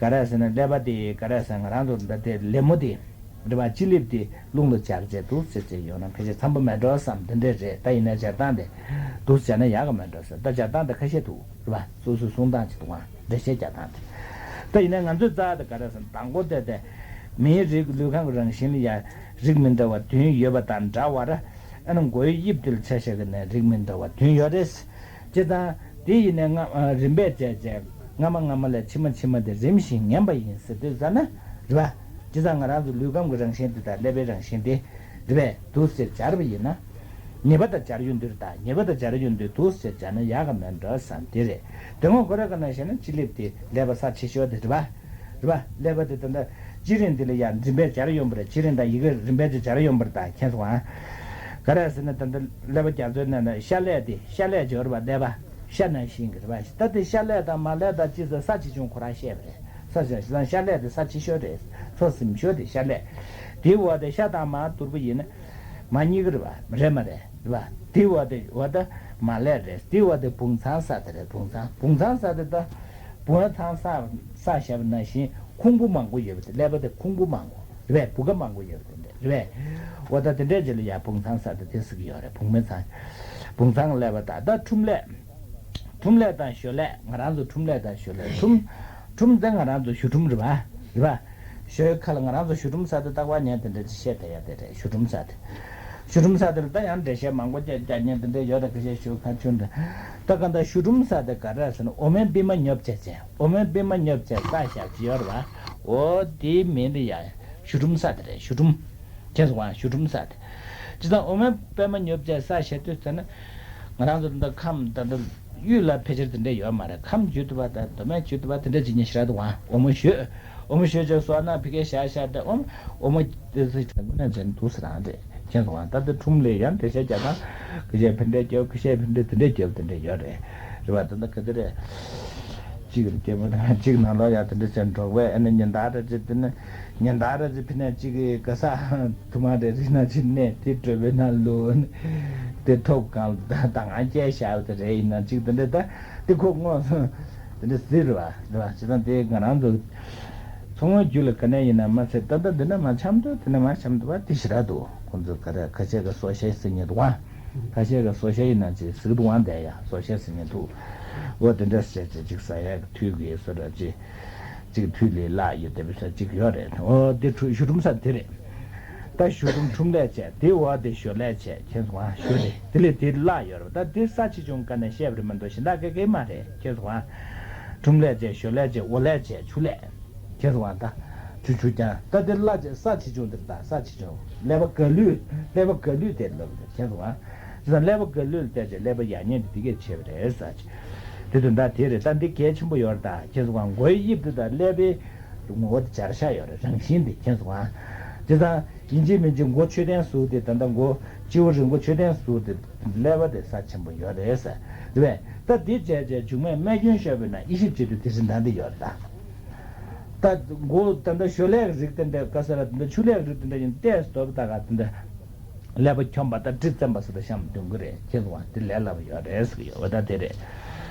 ག་རེ་ཟེར་ན་ཀླད་པ་དེ་ག་རེ་ཟེར་ང་རང་ཚོ་འདི་དེ་ལེབ་མོ་དེ། རེད་བ། སྤྱི་ལེབ་དེ་རླུང་ལ་སྦྱར་བྱས་འདུག་སེ་བྱས་ཡོང་ན་ཕལ་ཆེར་འཚམ་པོ་མེད་འགྲོ་བསམ་དེ་འདྲས་རེད། ད་ཡིན་ན་སྦྱར་སྟངས་དེ་འདུག་སེ་བྱས་ན་ཡག་གི་མེད་འགྲོ་ཟེར། ད་སྦྱར་སྟངས་དེ་ཁ་ཤས་འདུག་རེད་བ། སོ་སོའི་གསུང་སྟངས་ཅིག་འདུག་ཨང་། འགྲེལ་བཤད་རྒྱག་སྟངས་དེ། ད་ཡིན་ན་ང་ཚོས་རྩ་དེ་ག་རེ་ཟེར་ན་དང་པོ་དེ་དེ་མིའི་རིགས་ལུས་ཁམས་ཀྱི་རང་བཞིན་ལ་ཡང་རིགས་མི་འདྲ་བ་བདུན་ཡོད་པ་དང་འདྲ་བར། ཨ་ནི་མགོ་བོའི་དབྱིབས་དེ་ལ་ཆ་བཞག་གི་ནས་རིགས་མི་འདྲ་བ་བདུན་ཡོད་རེད། བྱས་ཙང་དེ་ཡིན་ནའི་སྔ་རིམ་པས་བྱས་བྱས་སྔ་མ་སྔ་མ་ལས་ཕྱི་མ་ཕྱི་མ་དེ་རིམ་བཞིན་ངན་པ་ཡིན་ཟེར་དུས་ཙ་ན་རེད་བ། བྱས་ཙང་ང་རང་ཚོ་ལུས་ཁམས་ཀྱི་རང་བཞིན་དེ་དང་ཀླད་པའི་རང་བཞིན་དེ་རེད་པས། འདུག་སེ་སྦྱར་བ་ཡིན་ན། ཉེས་པ་དང་སྦྱར་ཡོང་དུས་དང་ཉེས་པ་དང་སྦྱར་ཡོང་དུས་འདུག་སེ་སྦྱར་ན་ཡག་ག་མེད་འགྲོ་བསམ་དེ་རེད། དེ་སྔོན་ཁོ་ར་ག་ན་བཤད་ན་སྤྱི་ལེབ་དེ་ཀླད་པ་ས་ཆེ་ཤོས་དེ་རེད་བ། རེད་བ། ཀླད་པ་དེ་ད་ལྟ་སྤྱི་རིང་དེ་ལ་ཡང་རིམ་པས་སྦྱར་ཡོང་པ་རེད། སྤྱི་རིང་དང་ཡི་གེ་རིམ་པས་དེ་སྦྱར་ཡོང་པ་རེད། ད་མཁྱེན་སོང་ཨ། ག་རེ་ཟེར་ན་ད་ལྟ་ཀླད་པ་རྒྱ་མཚོའི་ནང་ན་ཤ་ཀླད་དེ་ཤ་ཀླད་སྦྱོར་བ་ཀླད་པ་ཤ་ནང་བཞིན་གྱི་རེད་བ། ད་དེ་ཤ་ཀླད་དང་མ་ཀླད་དང་ཅི་ཟེར་ས་ཆེ་ཆུང་ཁོ་རང་བཤད་པ་རེད། ས་ཆེ་ཆུང་ཤ་ཀླད་དེ་ས་ཆེ་ཤོས་རེད། མཚོ་ཟིམ་ཤོས་དེ་ཤ་ཀླད། དེའི་འོག་དེ་ཤ་དང་མ་བསྡུར་བ་ཡིན་ན་མ་གཉིས་ཀ་རེད་བ། རེད་མ་རེད། རེད་བ། དེའི་འོག་དེ་འོག་ད་མ་ཀླད་རེད། དེའི་འོག་དེ་བུང་ཚང་ས་དེ་རེད། བུང་ཚང་བུང་ཚང་ས་དེ་ད། བུང་བ་ཚང་ས་ས་བཞག་པ་ནང་བཞིན་ཁུང་བུ་མང་པོ་ཡོད་པ་དེ་ཀླད་པ་དེ་ཁུང་བུ་མང་པོ་རེད་པས། བུ་ག་མང་པོ་ཡོད་པ་དེ་འདྲ་རེད་པས། འོ་ད་དེ་འདྲའི་རྗེས་ལ་ཡ་བུང་ཚང་ས་དེ་དེ་ཟེར་གྱི་ཡོད་རེད། བུང་མི་ཚང་། བུང་ཚང་ཀླད་པ་དང་ད་ཁྲུམས་ཀླད། ཁྲུམས་ཀླད་དང་ཞོ་ཀླད། ང་རང་ཚོ་ཁྲུམས་ཀླད་དང་ཞོ་ཀླད། ཁྲུམས། ཁྲུམས་དེ་ང་རང་ཚོ་གཞུ་ཁྲུམས་རེད་པ། རེད་པ། ཞོའི་ཁ་ལ་ང་རང་ཚོ་གཞུ་ཁྲུམས་ཟེར་དེ་རྟག་པར་ཉན་དེ་འདྲ་ཅིག་བཤད་བསྡད་ཡ་དེ་རེད། གཞུ་ཁྲུམས་ཟེར་དེ། ཞུ་སྒྲོམ་ས་དེར་ད་ཡང་འགྲེལ་བཤད་མང་པོ་བརྒྱབ་བརྒྱབ་མཁན་དེ་འདྲ་ཡོད་རེད། ཁ་ཤས་ཞུ་ཁ་ཆུང་འདྲ། ད་ག་ད་ཞུ་སྒྲོམ་ས་དེ་ག་རེ་ཟེར་ན། འོ་མའི་པད་མ་ཉོབ་བྱས་བྱས། འོ་མའི་པད་མ་ཉོབ་བྱས་ས་ཞབས་ཀྱི་ཡོད་རེད་བ། འོ་དེའི་མིང་དེ་ཡང་ཞུ་སྒྲོམ་ས་དེ་རེད། ཞུ་སྒྲོམ། ཁྱེད་ཚོ་ཞུ་སྒྲོམ་ས་དེ། ཅི་ཙང་འོ་མའི་པད་མ་ཉོབ་བྱས་ས་ཞབས་ཀྱི་ཟེར་ན། ང་རང་ཚོ་འདི་ཁམས་ད་ལྟ་གཡུལ་ལ་ཕལ་ཆེར་དེ་འདྲ་ཡོད་མ་རེད། ཁམས་བརྒྱུད་དུ་བ་དང་མདོ་སྨད་བརྒྱུད་དུ་བ་དེ་འདྲ་ཅིག་ཉེ་ཞེ་དྲག་འདུག་བ། འོ་མ་ཞོ། འོ་མ་ཞོ་ཅིག་གསོག་ན་ཕ་གིར་བཞག་བཞག་དེ་འོ་མ། འོ་མ་དེ་ཚོ་ཁྱེད་ཚོ་ནས་ཅན་འདུག་ཟེར་རང་རེད། ཁྱེད་ཚོ་ད་ལྟ་ཁྲོམ་ལ་ཡང་འགྲེལ་བཤད་རྒྱག་སྟངས། ཁ་ཤས་ཕན་འབྲས་རྒྱབ། ཁ་ཤས་ཕན་འབྲས་དེ་འདྲ་རྒྱབ། དེ་འདྲ་ཡོད་རེད། རེད་བ། ད་ལྟ་ག་དེ་རེད། གཅིག་རེད། སྐྱེས་བུ་དང་གཅིག་ནང་ལོགས་ཡ་དེ་འདྲ་ཅན་འགྲོ་བས། ཨ་ནི་ཉིན་ལྟར་རེ་ཅིག་དེ་ནི། ཉིན་ལྟར་རེ་ཅིག་ཕི་ནས་གཅིག་གི་ག་ས་དུ་མ་རེ་རི་ན་ཅིག་གནས་དེ་གྲོད་པའི་ནང་ལུ་དེ་ཐོབ་གང་ད་ང་སྐྱེས་བཞག་དེ་རེད། ཡིན་ན་གཅིག་དེ་འདྲ་ད་དེ་ཁོ་དངོས་སུ་དེ་འདྲ་ཟེར་བ་རེད་བ། བྱས་ཙང་དེ་ང་རང་ཚོ་མཚོ་སྔོན་རྒྱུད་ལ་ག་ནས་ཡིན་ན་མ་ཚད། ད་ལྟ་འདི་ན་མ་འཆམ་དུ་དེ་ན་མ་འཆམ་དུ་བ་དེ་ཞེ་དྲག་འདུག་ཁོང་ཚོ་ག་རེ་ཁ་ཤས་ཀྱི་སོ་ཤའི་སྲིད་ཉེ་དུ་བ། ཁ་ཤས་ཀྱི་སོ་ཤ་ཡིན་ན་ཅིག་ཟིག་དུ་དབང་བསྡད་ཡ། སོ་ཤ་ཟིག་ཉན་ཐུག་འོ་དེ་འདྲ་བྱས་ཅིག་ཅིག་ཟ་ཡ་གི་དུས་ཀྱི་སོ་འདྲ་ཅིག་ཅིག་དུས་ལས་བརླག་ཡོད་དེ་བས་ས་ཅིག་ཡོད་རེད། འོ་དེ་ཁྲུ་ཞུ་སྒྲུམ་ས་དེ་རེད། ད་ཞུ་སྒྲུམ་ཁྲུམ་ལས་བྱས་དེ་འོ་དེ་ཞོ་ལས་བྱས་ཁྱེད་ཚོ་ང་ཞོ་རེད། དེ་ལས་དེ་བརླག་ཡོད་རེད། ད་དེ་ས་ཆེ་ཆུང་ག་ནས་བཤད་པ་རེད་མ་གཏོགས་གཞན་དག་ག་གེ་མ་རེད། ཁྱེད་ཚོ་ང་ཁྲུམ་ལས་བྱས། ཞོ་ལས་བྱས། འོ་ལས་བྱས། ཆུ་ལས། ཁྱེད་ཚོ་བ་ད། ཆུ་ཆུ་ཀྱང་ད་དེ་བརླག་ཅེས་ས་ཆེ་ཆུང་དེར་ད་ས་ཆེ་ཆུང་། ཀླད་པ་ག་ལུས། ཀླད་པ་ག་ལུས་དེར་ལབ་རེད། ཁྱེད་ཚོ་བ། ཅི་ཙང་ཀླད་པ་ག་ལུས་ལ་བལྟས་ཅེས་ཀླད་པ་ཡག་ཉེས་དེ་དེ་གས་བྱས་པ་རེད་ས་ཆེ། དེ་དོན་དག་དེ་རེད། ད་འདི་གལ་ཆེན་པོ་ཡོད་རེད། ད་ཁྱེད་ཚོ་བ་མགོའི་དབྱིབས་དེ་དང་ཀླད་པའི་ངོ་བོ་དེ་སྦྱར་བཞག་ཡོད་རེད། རང་བཞིན་དེ་ཁྱེད་ཚོ་བ། ཅི་ཙང་ཡིན་གཅིག་མིན་གཅིག་མགོ་མཆོད་རྟེན་ཟུག་དེ་ད་ལྟ་མགོ་སྤྱི་བོ་རིང་པོ་མཆོད་རྟེན་ཟུག་དེ་ཀླད་པ་དེ་ས་ཆེན་པོ་ཡོད་རེད་ས། དེ་བས་ད་འདི་བྱས་བྱས་མཇུག་མའི་རྨས་སྐྱོན་ཤོར་བས་ན་དབྱེ་ཞིབ་བྱེད་དུས་དེ་བཞིན་ད་འདི་ཡོད་རེད་ད། ད་མགོ་ད་ལྟ་ཞོ་ལས་རིགས་དེ་འདྲ་ག་ས་ར་དེ་འདྲ་ཆུ་ལས་རིགས་དེ་འདྲ་ཡིན་ཏེ་སྟོབས་ད་ག་དེ་འདྲ་ཀླད་པ་འཁྱོམ་པ་དང་གྲི་བཙེམ་པ་ས་དང་ཤམ་འདོན་གི་རེད། ཁྱེད་ཚོ་བ་དེ་ལས་སླ་པོ་ཡོད་རེད་ཟེར་གི་ཡོད་བ། ད་དེ་རེད།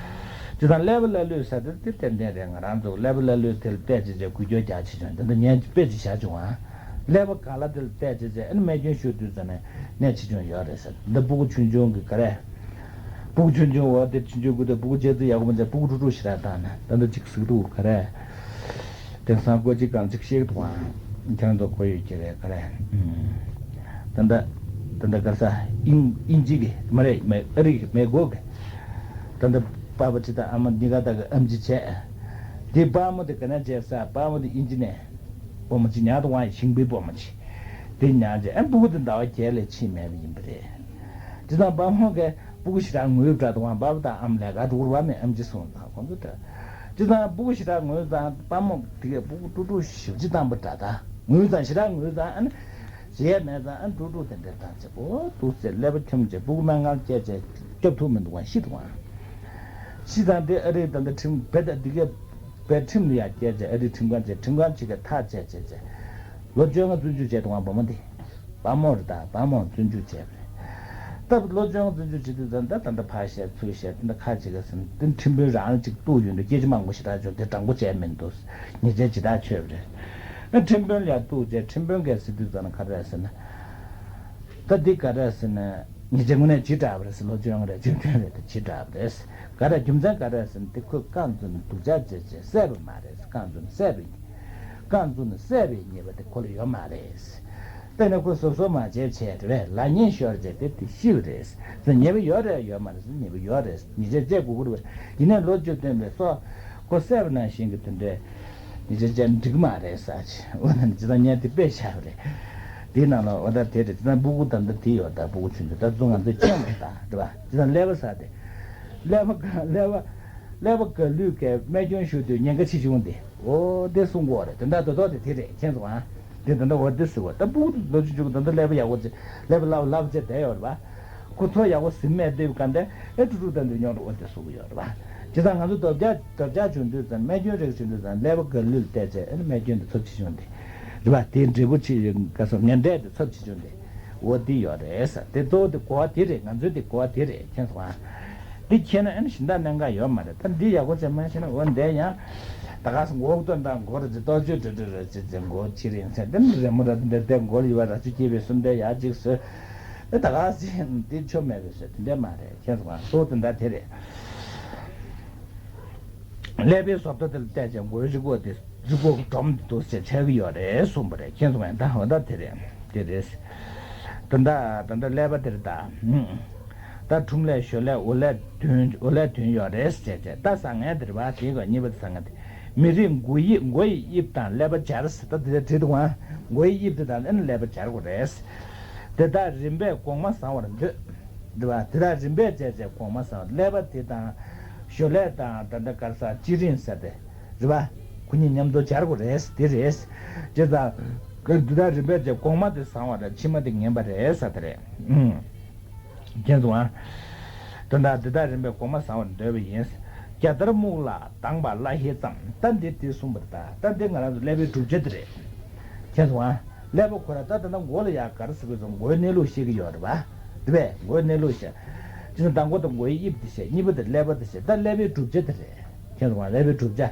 ཅི་ཙང་ཀླད་པ་ཀླ་ཀློའི་ས་དེ་དེ་ཏན་ཏན་རེད། ང་རང་ཚོ་ཀླད་པ་ཀླ་ཀློའི་དེ་ལ་བལྟས་ཅི་བྱས་འགུལ་སྐྱོད་རྒྱག་ཆེ་ཆུང་དེ་འདྲ་ཉན་དཔེ་ཅིག་བཞག་བྱུང་ཨ། ཀླད་པ་ག་ལ་དེ་ལ་བལྟས་ཅི་བྱས་ཨ་ནི་རྨས་སྐྱོན་ཤོར་དུས་ཙམ་ནས་ནད་ཆེ་ཆུང་ཡོད་རེད་ཟེར། འདི་སྤུ་གུ་ཆུང་ཆུང་གི་ག་རེ། སྤུ་གུ་ཆུང་ཆུང་འོ་དེ་ཆུང་ཆུང་གི་དེ་སྤུ་གུ་ལྕགས་རྩི་ཡག་པོ་མ་བྱས་སྤུ་གུ་ཀྲུག་ཀྲུག་ཞེ་དྲག་བཏང་ནས་ད་ལྟ་ཅིག་ཟུག་འདུག་ག་རེ། དེང་སང་ཀོ་ཅི་གང་ཅིག་ཤེས་འདུག་ཨང་། ཁྱེད་ཚོ་གོ་ཡོད་ཀྱི་རེད་ག་རེ། ད་ལྟ་ད་ལྟ་ག་ས་ཨིན་ཨིན་ཇི་གི་མ་རེད། མེ་ཨ་རི་གི་མེ་གོ་གི་ད་ལྟ་པ་པ་ཅི་ད་ཨ་མ་འདི་ག་ད་གི་ཨམ་ཅི་བྱས། དེ་པ་མོ་དེ་ག་ན་བྱས་ས་པ་མོ་དེ་ཨིན་ཇི་ནས། སྤོ་མོ་ཅི་ཉག་དུ་ཝང་ཤིང་པའི་སྤོ་མོ་ཅི། དེ་ཉག་ཅི་ཨ་སྤུ་གུ་དེ་ཟླ་བ་བརྒྱད་ལས་ཕྱིན་མེད་པ་ཡིན་པ་རེད། དེ་དང་པ་མོ་གས་སྤུ་གུ་ཞེ་དྲག་ངུས་པ་འདྲ་དུ་ཝང་པ་པ་དང་ཨམ་ལས་ཀ་འགྲོ་གི་རེད་བ། མེད་ཨམ་ཅི་སོང་ཙང་ཁོང་ཚོ་འདྲ། དེ་དང་སྤུ་གུ་ཞེ་དྲག་ངུས་ཙང་པ་མོ་དེ་གས་སྤུ་གུ་ཀྲུག་ཀྲུག་ཞིབ་ཅི་བཏང་པ་འདྲ། ད་ངུས་ཙང་ཞེ་དྲག་ངུས་ཙང་ཨ་ནི་བྱེད་ཡས་མེད་ཙང་ཨ་ནི་ཀྲུག་ཀྲུག་དེ་འདྲ་བཏང་བྱས་པོ་འདུག་ཟེར། ཀླད་པ་འཁྱོམ་བྱས་སྤུ་གུ་སྨན་ཁང་སྐྱེལ་བྱས་སྐྱོབ་ཐུབ་མི་འདུག་ཝང་ཤི་འདུག་ཝང་། ཤི་ཙང་དེ་ཨ་རི་ད་ལྟ་ཁྲིམས་བེད་དེ་གས་བའི་ཁྲིམས་ལ་ཡ་བསྐྱལ་བྱས་ཨ་རིའི་ཁྲིམས་ཁང་བྱས། ཁྲིམས་ཁང་ཅིག་གིས་ཐག་བཅད་བྱས་བྱས་ལོ་བཅོ་ལྔ་བཙོན་འཇུག་བྱས་འདུག་ཨང་། བུ་མོ་འདི་བ་མོ་རེད། ད་བ་མོ་བཙོན་འཇུག་བྱས་པ་རེད། སྟབས་ལོ་བཅོ་ལྔ་བཙོན་འཇུག་བྱེད་དུས་ཙམ་ད་ད་ལྟ་ཕར་བཤད་ཚུར་བཤད་དེ་འདྲ་ཁ་ཅིག་གིས་ཟིན་དེ་ཁྲིམས་དཔོན་རང་གཅིག་གཏུག་ཡོང་དུས་སྐད་ཆ་མང་པོ་ཞེ་དྲག་བྱུང་། དེ་དྲང་པོ་བྱས་མི་འདུག་ཉེས་ཆད་ཇི་ལྟར་ཆོད་པ་རེད། ཨ་ཁྲིམས་དཔོན་ལ་ཡ་གཏུག་བྱས་ཁྲིམས་དཔོན་གིས་ཟེར་དུས་ཙམ་ན་ག་རེ་ཟེར་ན། ད་འདི་ག་རེ་ཟེར་ན། ཉེས་ཆད་དངོས་གནས་ཇི་འདྲ་བ་རེད་ཟེར། ལོ་བཅོ་ལྔ་རེད་ཇི་འདྲ་རེད་དེ་ཇི་འདྲ་བ་རེད། ག་རེ་རྒྱུ་མཚན་ག་རེ་ཟེར་ན། དེ་ཁོས་རྐང་བཙུགས་ནས་སྡུག་ཅག་བྱས་བྱས་བསད་པ་མ་རེད། རྐང་བཙུགས་ནས་བསད་པ་ཡིན། རྐང་བཙུགས་ནས་བསད་པའི་ཉེས་པ་དེ་ཁོ་ལ་ཡོད་མ་རེད། དཔེར་ན་ཁོས་གཟབ་གཟབ་མ་བྱས་བྱས་རེད་པས། ལག་ཉེས་ཤོར་བྱས་དེ་དེ་ཤི་བ་རེད་ཟེར། ཉེས་པ་ཡོད་རེད་ཡོད་མ་རེད་ཟེར། ཉེས་པ་ཡོད་རེད། ཉེས་ཆད་བཅད་དགོས་ཀྱི་རེད། ཡིན་ནའི་ལོ་བཅུ་བདུན་པའི་སྲོག་ཁོ་བསད་པ་ནང་བཞིན་གྱི་དེ་འདྲའི་ཉེས་ཆད་བཅད་འགྲིག་གི་མ་རེད་ཟེར་ཅིག་འོ་ན་ཇི་ལྟར་ཉན་དེ་དཔེ་བཞག་པ་རེད། དེའི་ནང་ལ་འོ་ད་དེ་རེད། ཇི་ལྟར་སྤུ་གུ་ད་ལྟ་དེ་ཡོད། ད་སྤུ་གུ་ཆུང་ཆུང་ད་ཚོ་ང་ཚོས་ཁྱོད་མ་ད་རེད་པ། ཇི་ལྟར་ཀླད་པ་ཟ་དེ། ཀླད་པ་ཀླད་པ་ཀླད་པ་ག་ལུས་ཀའི་རྨས་སྐྱོན་ཤོར་དུས་ཉེན་ཁ་ཆེ་ཆུང་དེ། འོ་དེ་གསུང་གི་ཡོད་རེད། དེ་འདྲ་རྡོག་རྡོག་དེ་དེ་རེད། མཁྱེན་སོང་ཨ། དེ་དེ་འདྲ་འོ་དེ་ཟེར་བ། ད་སྤུ་གུ་ལོ་ཆུང་ཆུང་གི་ད་ལྟ་ཀླད་པ་ཡག་པོ་བྱས་ཀླད་པ་ལབ་ལབ་བྱས་བསྡད་ཡོད་རེད་པ། ཁོ་ཚོ་ཡག་པོ་ཟིན་མེད་བསྡད་པའི་སྒང་དེ་ཨེ་ཀྲུག་ཀྲུག་ད་འདི་ཉོག་འགྲོ་འོ་དེ་ཟེར་གི་ཡོད་རེད་པ། བྱས་ཙང་ང་ཚོ་ལྡབ་རྒྱག་ལྡབ་རྒྱག་བྱུང་དུས་ཙམ་རྨས་སྐྱོན་རེ་བྱུང་དུས་ཙམ་ཀླད་པ་ག་ལུས་ལ་བལྟས་བྱས་ཨེ་རྨས་སྐྱོན་དེ་ཚབས་ཆེ་ཆུང་དེ་རེད་པ། དེ་འབྲས་བུ་ཆེ་ག་སོ་ངན་འབྲས་དེ་ཚབས་ཆེ་ཆུང་དེ། འོ་འདི་ཡོད་རེད་ཟེར། དེ་གཙོ་བོ་དེ་གོ་བ་དེ་རེད། ང་ཚོའི་དེ་གོ་བ་དེ་རེད། མཁྱེན་སོང་ཨ། འདི་མཁྱེན་ན་ཨ་ནི་གཞན་དག་གནད་འགག་ཡོད་མ་རེད། ད་འདི་ཡག་པོ་བྱས་མ་ཤེས་ན་འོ་འདི་ཡང་ད་ག་སེ་མགོ་སྟོན་དང་མགོ་རེད་ཅེས་ལྟོ་ཆོས་འདྲ་འདྲ་རེད་ཅེས་ཅེས་མགོ་ཕྱི་རིང་ཚད་འདི་རེ་མོ་ར་འདི་འདྲ་འདི་མགོ་ལ་ཡོད་པ་ར་ཆུ་སྐྱེས་པའི་སུམ་འདྲ་ཡག་ཅིག་ཟེར། ཨེ་ད་ག་སེ་འདི་ཆོ་མེད་པའི་ཟེར་དེ་འདྲ་མ་རེད། མཁྱེན་སོང་ཨ། གཙོ་བོ་དེ་འདྲ་དེ་རེད། ཀླད་པའི་བཟོ་ལྟ་དེ་ལ་བལྟས་ཅེས་མགོའི་རི་མགོ་དེ་རི་མགོ་གི་སྒྲོམ་དེ་འདུག་ཟེར་ཆགས་ཀྱི་ཡོད་རེད་གསུངས་པ་རེད། མཁྱེན་སོང་ཨ། ད་འོ་ད་དེ་རེད། དེ་རེད། ད་ལྟ་ད་ལྟ་ཀླད་པ་དེར་ད། ད་ཁྲུམས་ལས་ཞོར་ལས་འོ་ལས་ཐོན་འོ་ལས་ཐོན་ཡོད་རེད་ཟེར་བྱས་ད་བཟང་ངན་དེར་བ་དེ་ག་གཉིས་པ་དེ་བཟང་ངན་དེ། མི་རིགས་མགོ་ཡི་མགོ་ཡི་དབྱིབས་དང་ཀླད་པ་སྦྱར་ཟེར་ད་དེ་བྲིས་འདུག་ཨང་། མགོ་ཡི་དབྱིབས་དེ་དང་ཨེ་ནི་ཀླད་པ་སྦྱར་དགོས་རེད། དེ་དག་རིམ་པས་གོང་མ་བཟང་བར་འདོད། འདི་བ་དེ་དག་རིམ་པས་བྱས་བྱས་གོང་མ་བཟང་བར་ཀླད་པ་དེ་དང་། ཞོར་ལས་དང་ད་ལྟ་དཀར་ས་སྤྱི་རིང་ཟེར་དེ། རེད་བ། ཁོ་གཉིས་མཉམ་དུ་སྦྱར་དགོས་རེད་དེ་རེད། བྱས་ཙང་། འདི་དག་རིམ་པས་བྱས་གོང་མ་དེ་བཟང་བ་རེད་ཕྱི་མ་དེ་ངན་པ་རེད་ཟེར་དེ་རེད། ཨུམ། མཁྱེན་སོང་ཨ། དོན་དག་འདི་དག་རིམ་པས་གོང་མ་བཟང་བར་འདོད་པ་ཡིན། རྒྱ་དར་སྨུག་ལ་དྭངས་པ་བླ་ཧེ་ཙམ། ད་འདི་དེ་གསུངས་པར་ད་ད་འདི་ང་རང་ཚོ་ཀླད་པའི་གྲུབ་ཆ་དེ་རེད། མཁྱེན་སོང་ཨ། ཀླད་པ་ཁོ་ར་ད་ད་ལྟ་མགོ་ལ་ཡག་ག་རེ་ཟེར་དགོས་སོང་མགོའི་གནས་ལུགས་ཤེས་ཀྱི་ཡོད་རེད་པ། དེ་བས་མགོའི་གནས་ལུགས་ཤེས། ཅི་ན་དང་མགོ་དང་མགོའི་དབྱིབས་དེ་ཤེས་གཉིས་པ་དེ་ཀླད་པ་དེ་ཤེས་ད་ཀླད་པའི་གྲུབ་ཆ་དེ་རེད། མཁྱེན་སོང་ཨ་ཀླད་པའི་གྲུབ་ཆ།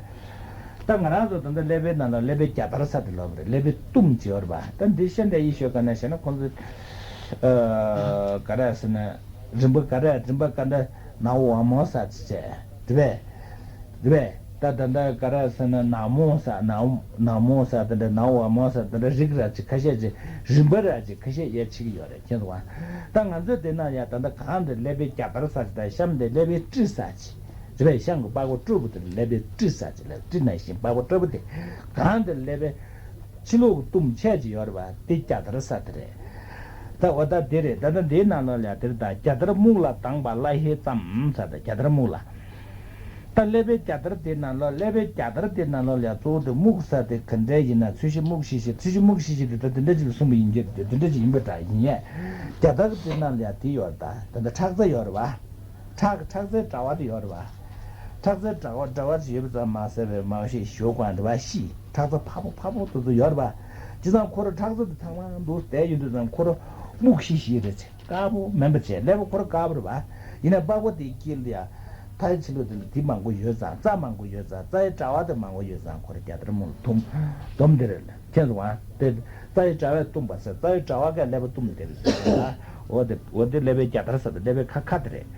ད་ང་རང་ཚོ་ད་ལྟ་ཀླད་པའི་ནང་ལ་ཀླད་པའི་རྒྱ་དར་ས་དེ་ལབ་རེད་ཀླད་པའི་གཏུམ་ཅིག་ཡོད་རེད་པ་ད་འདི་ཤེས་འདྲ་ཡི་ཤོད་ག་ན་ཤེས་ན་ཁོང་ཚོ། ཨ། ག་རེ་ཟེར་ན། རིམ་པ་ག་རེ་རིམ་པ་ག་འདྲ་ནའོ་བ་མོ་ས་ཅི་བྱས། དེ་བས། དེ་བས། ད་ད་ལྟ་ག་རེ་ཟེར་ན་ནག་མོ་ས་ནག་ནག་མོ་ས་དེ་འདྲ་ནའོ་བ་མོ་ས་དེ་འདྲ་རིགས་ར་ཅིག་ཁ་ཤས་ཅིག་རིམ་པ་ར་ཅིག་ཁ་ཤས་ཡ་ཆིག་ཡོད་རེད་མཁྱེན་སོང་ཨ། ད་ང་ཚོས་དེ་ན་ཡ་ད་ལྟ་གང་དེ་ཀླད་པའི་རྒྱ་དར་ས་ཅིག་དང་གཤམ་དེ་ཀླད་པའི་དཀྲིས་ས་ཅིག་རེད་པས་གཤམ་གྱི་པགས་པ་སྤྲོ་པོ་དེ་ཀླད་པའི་དཀྲིས་ས་ཅིག་ལ་དཀྲིས་ན་བཞིན་པགས་པ་སྤྲོ་པོ་དེ་གང་དེ་ཀླད་པའི། ཕྱི་ལོགས་ཀྱི་གཏུམ་ཆད་ཅིག་ཡོད་རེད་པ་དེ་རྒྱ་དར་ས་དེ་རེད། ད་འོ་ད་དེ་རེད་ད་ལྟ་འདིའི་ནང་ལོགས་ལ་དེར་ད་རྒྱ་དར་སྨུག་ལ་དྭངས་པ་བླ་ཧེ་ཙམ་ས་ད་རྒྱ་དར་སྨུག་ལ། ད་ཀླད་པའི་རྒྱ་དར་དེ་ནང་ལོགས་ཀླད་པའི་རྒྱ་དར་དེ་ནང་ལོགས་ལ་གཙོ་བོ་དེ་སྨུག་ས་དེ་ག་འདྲས་ཡིན་ན་ཚོས་གཞི་སྨུག་ཤིག་ཤིག་ཚོས་གཞི་སྨུག་ཤིག་ཤིག་དེ་ད་དེ་འདྲ་ཅིག་ལ་གསུངས་པ་ཡིན་གྱི་དེ་འདྲ་ཅིག་ཡིན་པ་འདྲ་ཡིན་ཡས། རྒྱ་དར་དེ་ནང་ལ་ཡ་དེ་ཡོད་ད་ད་ད་ཁྲག་རྩ་ཡོད་རེད་པ། ཁྲག་ཁྲག་རྩའི་དྲ་བ་དེ་ཡོད་རེད་པ། ཁྲག་རྩའི་དྲ་བ་དྲ་བ་ཅིག་ཡོད་པ་ཙམ་མ་ཟད་པའི་མ་གཞི་ཞོ་གང་དྲ་བ་ཤི་ཁྲག་རྩ་ཕ་བོ་ཕ་བོ་དེ་ཚོ་ཡོད་རེད་པ། བྱས་ཙང་ཁོ་ར་ཁྲག་རྩ་དེ་ཚང་མ་འདུག་བསྡད་ཡོད་དུས་ཙང་ཁོ་ར་སྨུག་ཤི་ཤི་རེད་ཅེ་དཀར་པོ་མིན་པ་བྱས་ཀླད་པ་ཁོ་ར་དཀར་པོ་རེད་པ། ཡིན་ན་པགས་པ་དེའི་དཀྱིལ་ལ་ཡ། མཐའི་ཕྱི་ལོགས་དེ་ལ་དེ་མང་པོ་ཡོད་ཙང་རྩ་མང་པོ་ཡོད་ཙང་རྩའི་དྲ་བ་དེ་མང་པོ་ཡོད་ཙང་ཁོ་ར་རྒྱ་དར་སྨུག་ལ་འཐུམ། འདོམ་དེ་རེད། མཁྱེན་སོང་ཨ། དེ་རྩ་ཡི་དྲ་བས་བཏུམས་པ་ཟེར་རྩ་ཡི་དྲ་བ་གས་ཀླད་པ་བཏུམས་དེ་རེད་ཟེར། འོ་དེ་འོ་དེ་ཀླད་པའི་རྒྱ་དར་ཟེར་དེ་ཀླད་པའི་ཁ་ཁ་དེ་རེད།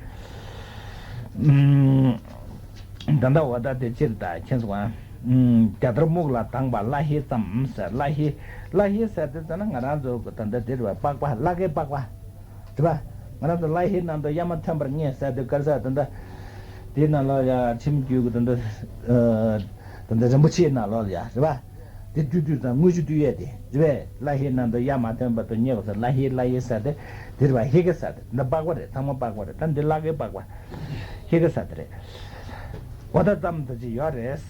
ཨུམ། ད་ལྟ་འོ་ད་དེ་ཕྱིར་ད་མཁྱེན་སོང་ཨ། ཨུམ། རྒྱ་དར་སྨུག་ལ་དྭངས་པ་བླ་ཧེ་ཙམ་ཟེར་བླ་ཧེ། བླ་ཧེ་ཟེར་དེ་ཟེར་ན་ང་རང་ཚོ་ད་ལྟ་དེ་རེད་པ་པགས་པ་བླ་ཧེ་པགས་པ། རེད་པ། ང་རང་ཚོ་བླ་ཧེ་ནང་དུ་གཡའ་མ་ཐོན་པར་ངེས་ཟེར་དེ་དཀར་ཟེར་ད་ལྟ། དེའི་ནང་ལོགས་ཡ་ཁྱིམ་རྒྱུད་ཀྱི་ད་ལྟ། ཨ། ད་ལྟ་རིན་པོ་ཆེའི་ནང་ལོགས་ལ་ཡ་རེད་པ། དེ་བཏུས་བཏུས་ཙང་དངུལ་ཆུ་བཏུས་ཡས་དེ་རེད་པས། བླ་ཧེ་ནང་དུ་གཡའ་མ་ཐོན་པར་དུ་རྙེད་པ་ཟེར་བླ་ཧེ་བླ་ཧེ་ཟེར་དེ་དེ་རེད་པ། ཧེ་གེ་ཟེར་དེ་འདི་པགས་པ་རེད། ཚང་མ་པགས་པ་རེད། ད་འདི་བླ་གེ་པགས་པ། ཧེ་གེ་ཟེར་དེ་རེད། འོ་ད་ཙམ་དུ་ཅིག་ཡོད་རེད། བྱས་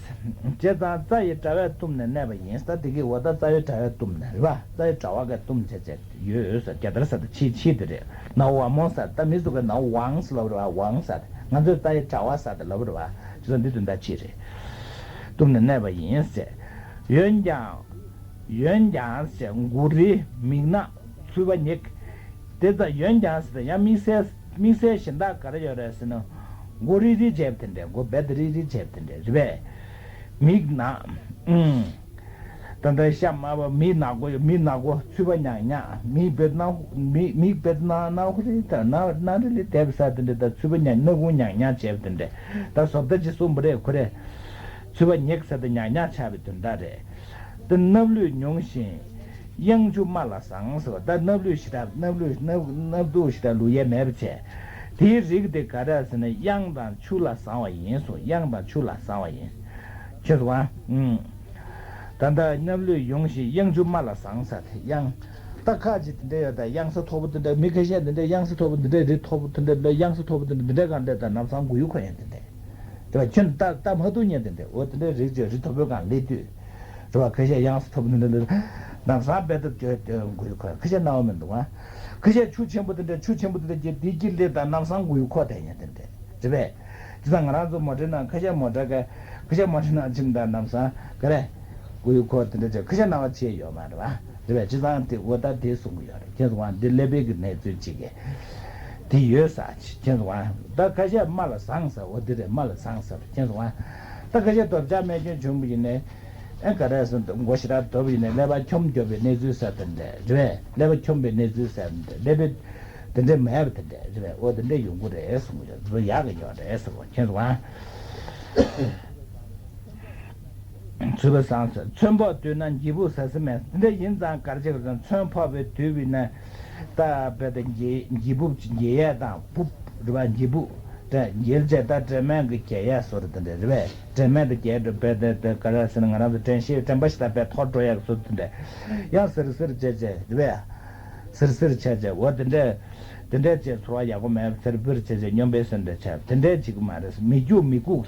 ཙང་རྩ་ཡི་དྲ་བས་བཏུམས་ནས་གནས་པ་ཡིན། ད་དེ་གི་འོ་ད་རྩ་ཡི་དྲ་བས་བཏུམས་ནས་རེད་པ། རྩ་ཡི་དྲ་བ་གས་བཏུམས་བྱས་བྱས་ཡོད་ཟེར་རྒྱ་དར་ཟེར་དེ་ཕྱི་ཕྱི་དེ་རེད། ནའོ་བ་མོ་ཟེར་ད་མི་ཟུག་གི་ནའོ་ཝང་ཟེར་ལབ་རེད་པ། ཝང་ཟེར་དེ་ང་ཚོས་རྩ་ཡི་དྲ་བ་ཟེར་དེ་ལབ་རེད་པ། བྱས་ཙང་འདི་དོན་དག་ཕྱི་རེད། བཏུམས་ནས་གནས་པ་ཡིན་ཟེར། འོན་ཀྱང་། འོན་ཀྱང་ཟེར་མགོ་རིལ་མིག་ནག་ཚུད་པ་སྙེག་དེ་ཙམ་འོན་ཀྱང་ཟེར་ཡང་དམིགས་བསལ་དམིགས་བསལ་གཞན་དག་ག་རེ་ཡོད་རེད་ཟེར་ན། མགོ་རིལ་རིལ་བྱས་པ་དེ་འདྲས་མགོ་རྦད་དེ་རིལ་རིལ་བྱས་པ་དེ་འདྲས་རེད་པས། མིག་ནག་ཨུམ། ད་ལྟ་ཤ་དམར་པོ་མིག་ནག་པོ་མིག་ནག་པོ་ཚུད་པ་ཉག་ཉག་མིག་རྦད་ནག་མིག་མིག་རྦད་ནག་ནག་པོ་རེད་ད་ནག་ནག་རིལ་རིལ་བསྡད་པ་ས་དེ་འདྲས་ད་ཚུད་པ་ཉག་སྣ་ཁུང་ཉག་ཉག་བྱས་པ་དེ་འདྲས་ད་བཟོ་ལྟ་ཅིག་གསུངས་པ་རེད་ཁོ་རེ། ཚུད་པ་སྙེག་ས་དེ་ཉག་ཉག་ཆགས་པའི་དོན་དག་རེད། དེ་སྣབས་ལུད་ཉུང་ཞིང་། གཡང་ཆུ་རྨ་ལ་བཟང་ཟེར་བ་ད་སྣབས་ལུད་ཞེ་དྲག་སྣབས་ལུད་སྣབས་སྣབས་དུགས་ཞེ་དྲག་བླུག་ཡས་མེད་པ་བྱས། དེའི་རིགས་དེ་ག་རེ་ཟེར་ན་གཡང་དང་ཆུ་ལ་བཟང་བ་ཡིན་གསུངས། གཡང་དང་ཆུ་ལ་བཟང་བ་ཡིན། ཁྱེད་སོང་ཨ། ཨུམ། ད་ལྟ་སྣབས་ལུད་ཡོང་ཞིང་གཡང་ཆུ་རྨ་ལ་བཟང་ཟེར་ཏེ་གཡང་། ད་ཁ་ཅིག་དེ་འདྲ་ཡོད་ད་གཡང་ས་མཐོ་པོ་དེ་འདྲ་མི་ཁ་ཤས་དེ་འདྲ་གཡང་ས་མཐོ་པོ་དེ་འདྲ་རི་མཐོ་པོ་དེ་འདྲ་ལ་གཡང་ས་མཐོ་པོ་དེ་འདྲ་དེ་འདྲ་གང་འདྲ་ད་ལམ་སང་མགོ་ཡུ་འཁོར་ཡང་དེ་འདྲ། དེ་བ་ཁྱོད་ད་ལྟ་མ་ཐུག་ཉན་དེ་འདྲ་འོ་དེ་འདྲའི་རིགས་ཅིག་རི་མཐོ་པོའི་སྒང་སླེབས་དུས། རེད་བ་ཁ་ཤས་གཡང་ས་མཐོ་པོ་འདི་འདྲ་འདྲ་ནམ་སང་རྦད་དེ་འགུལ་འགུལ་ཁོ་ཁ་ཤས་སྣང་བ་མི་འདུག་ཨ། ཁ་ཤས་ཆུ་ཆེན་པོ་དེ་འདྲ་ཆུ་ཆེན་པོ་དེ་འདྲ་གྱི་དེ་དཀྱིལ་སླེབས་དང་ནམ་སང་འགུལ་ཁོ་དེ་ཉན་དེ་འདྲ་རེད་པས། ཅི་ཙང་ང་རང་ཚོ་མོ་ཊའི་ནང་ཁ་ཤས་མོ་ཊ་ག་ཁ་ཤས་མོ་ཊའི་ནང་ཕྱིན་དང་ནམ་སང་ག་རེ་འགུལ་ཁོ་དེ་འདྲ་ཅིག་ཁ་ཤས་སྣང་བ་ཆེ་ཡོད་མ་རེད་བ། རེད་པས། བྱས་ཙང་དེ་འོ་ད་དེ་གསུང་གི་ཡོད་རེད། ཁྱེད་ཚོ་དབང་འདི་ཀླད་པའི་གི་གནས་ཚུལ་གཅིག་གི་དེ་ཡོད་ས་ཅིག་ཁྱེད་ཚོ་དབང་ད་ཁ་ཤས་རྨ་ལ་བཟང་ས་འོ་དེ་རེད། རྨ་ལ་བཟང་ས་རེད། ཁྱེད་ཚོ་དབང་ད་ཁ་ཤས་རྡོ་བཅག་རྨས་སྐྱོན་བྱུང་བ་ཡིན་ནའི་ཨེ་ག་རེ་ཟེར་མགོ་ཞེ་དྲག་རྡོབ་ཡིན་ནའི་ཀླད་པ་འཁྱོམ་འགྱོ་བའི་གནས་ཚུལ་ས་དེ་འདྲ་རེད་པས། ཀླད་པ་འཁྱོམ་པའི་གནས་ཚུལ་ས་དེ་འདྲ་ཀླད་པའི་དེ་འདྲ་མེད་པ་དེ་འདྲ་རེད་པས། འོ་དེ་འདྲ་ཡོང་གི་རེད་གསུང་གི་ཡོད། དེ་ཚོ་ཡག་གི་ཡོད་རེད་ཟེར་བ་ཁྱེད་ཚོ་དབང་། ཚུལ་པ་བཟང་ཟེར། ཚོན་ཕོག་དུས་ན་འགྱིག་ཕུག་ཟ་ཟི་མེད། འདི་འདྲ་ཡིན་ཙང་གར་ཅིག་རེད་ཙང་ཚོན་ཕོག་པའི་དུས་བི་ན། ད་རྦད་དེ་འགྱེལ་འགྱེལ་སྦུབ་འགྱེལ་ཡས་དང་སྦུབ་རེད་པ། འགྱེལ་སྦུབ་དེ་འགྱེལ་བྱས་ད་དྲན་མེད་ཀྱི་འགྱེལ་ཡས་བཟོ་འདྲ་དེ་འདྲ་རེད་པས། དྲན་མེད་དུ་འགྱེལ་འགྲོ་རྦད་དེ་དེ་ག་རེ་ཟེར་ན། ང་རང་ཚོ་དྲན་ཤེས་དྲན་པ་ཞིག་ད་རྦད་འཐོར་འགྲོ་ཡས་ཀྱི་བཟོ་འདྲ་དེ་འདྲ། ཡང་སིར་སིར་བྱས་བྱས་རེད་པས། སིར་སིར་བྱས་བྱས་འོ་དེ་འདྲ། དེ་འདྲ་བྱས་ཚོར་བ་ཡག་པོ་མེད་པ། སིར་སིར་བྱས་བྱས་སྨྱོན་པའི་སེམས་འདྲ་བྱས་པ་དེ་འདྲ་བྱེད་ཀྱི་མ་རེད། མི་སྐྱུག་མི་ལྐུག་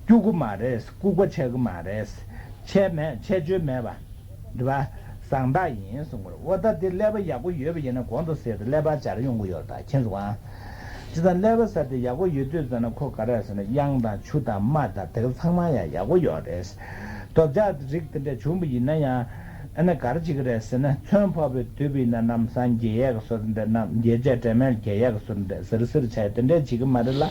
སྐྱུག་གི་མ་རེད། ལྐུགས་པ་ཆགས་ཀྱི་མ་རེད། འཆལ་མེད་འཆལ་སྤྱོད་མེད་པ། འདི་བ། བཟང་རྟགས་ཡིན་གསུང་གི་རེད། འོ་ད་འདི་ཀླད་པ་ཡག་པོ་ཡོད་པ་ཡིན་ན་གོང་དུ་ཟེར་དེ་ཀླད་པ་འཇར་ཡོང་གི་ཡོད་རེད། ད་མཁྱེན་སོང་ཨ། ཅི་ད་ཀླད་པ་ཟེར་དེ་ཡག་པོ་ཡོད་དུས་ཙམ་ན་ཁོ་ག་རེ་ཟེར་ན། གཡང་དང་ཆུ་དང་རྨ་དང་དེ་ག་ཚང་མ་ཡང་ཡག་པོ་ཡོད་རེད། རྡོ་ཆག་རིགས་དེ་འདྲ་བྱུང་བ་ཡིན་ན་ཡང་ཨ་ནི་ག་རེ་བྱེད་ཀྱི་རེད་ཟེར་ན། ཚོན་ཕོག་པའི་དུས་པ་ཡིན་ན་ལམ་སང་འགྱེལ་ཡས་ཀྱི་བཟོ་འདྲ། ནམ་འགྱེལ་བྱས་དྲན་མེད་འགྱེལ་ཡས་ཀྱི་བཟོ་འདྲ། སིར་སིར་བྱས་དེ་འདྲ་བྱེད་ཀྱི་མ་རེད་ལ།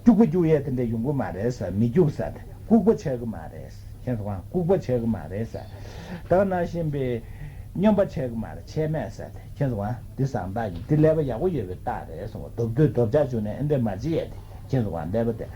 སྐྱུག་པ་སྐྱུག་ཡས་དེ་འདྲ་ཡོང་གི་མ་རེད་ཟེར། མི་སྐྱུག་ཟེར་དེ་ལྐུགས་པ་ཆགས་ཀྱི་མ་རེད། མཁྱེན་སོང་ཨ། ལྐུགས་པ་ཆགས་ཀྱི་མ་རེད་ཟེར། ད་ག་ནང་བཞིན་པའི་སྨྱོན་པ་ཆགས་ཀྱི་མ་རེད། འཆལ་མེད་ཟེར་དེ་མཁྱེན་སོང་ཨ། འདི་བཟང་རྟགས་ཡིན། འདི་ཀླད་པ་ཡག་པོ་ཡོད་པའི་རྟགས་རེད་གསུངས་པ། རྡོབ་རྡོབ་ཆག་བྱུང་ནས་ཨེ་འདྲ་མ་བྱེད་ཡས་དེ་མཁྱེན་སོང་ཨ། ཀླད་པ་དེ་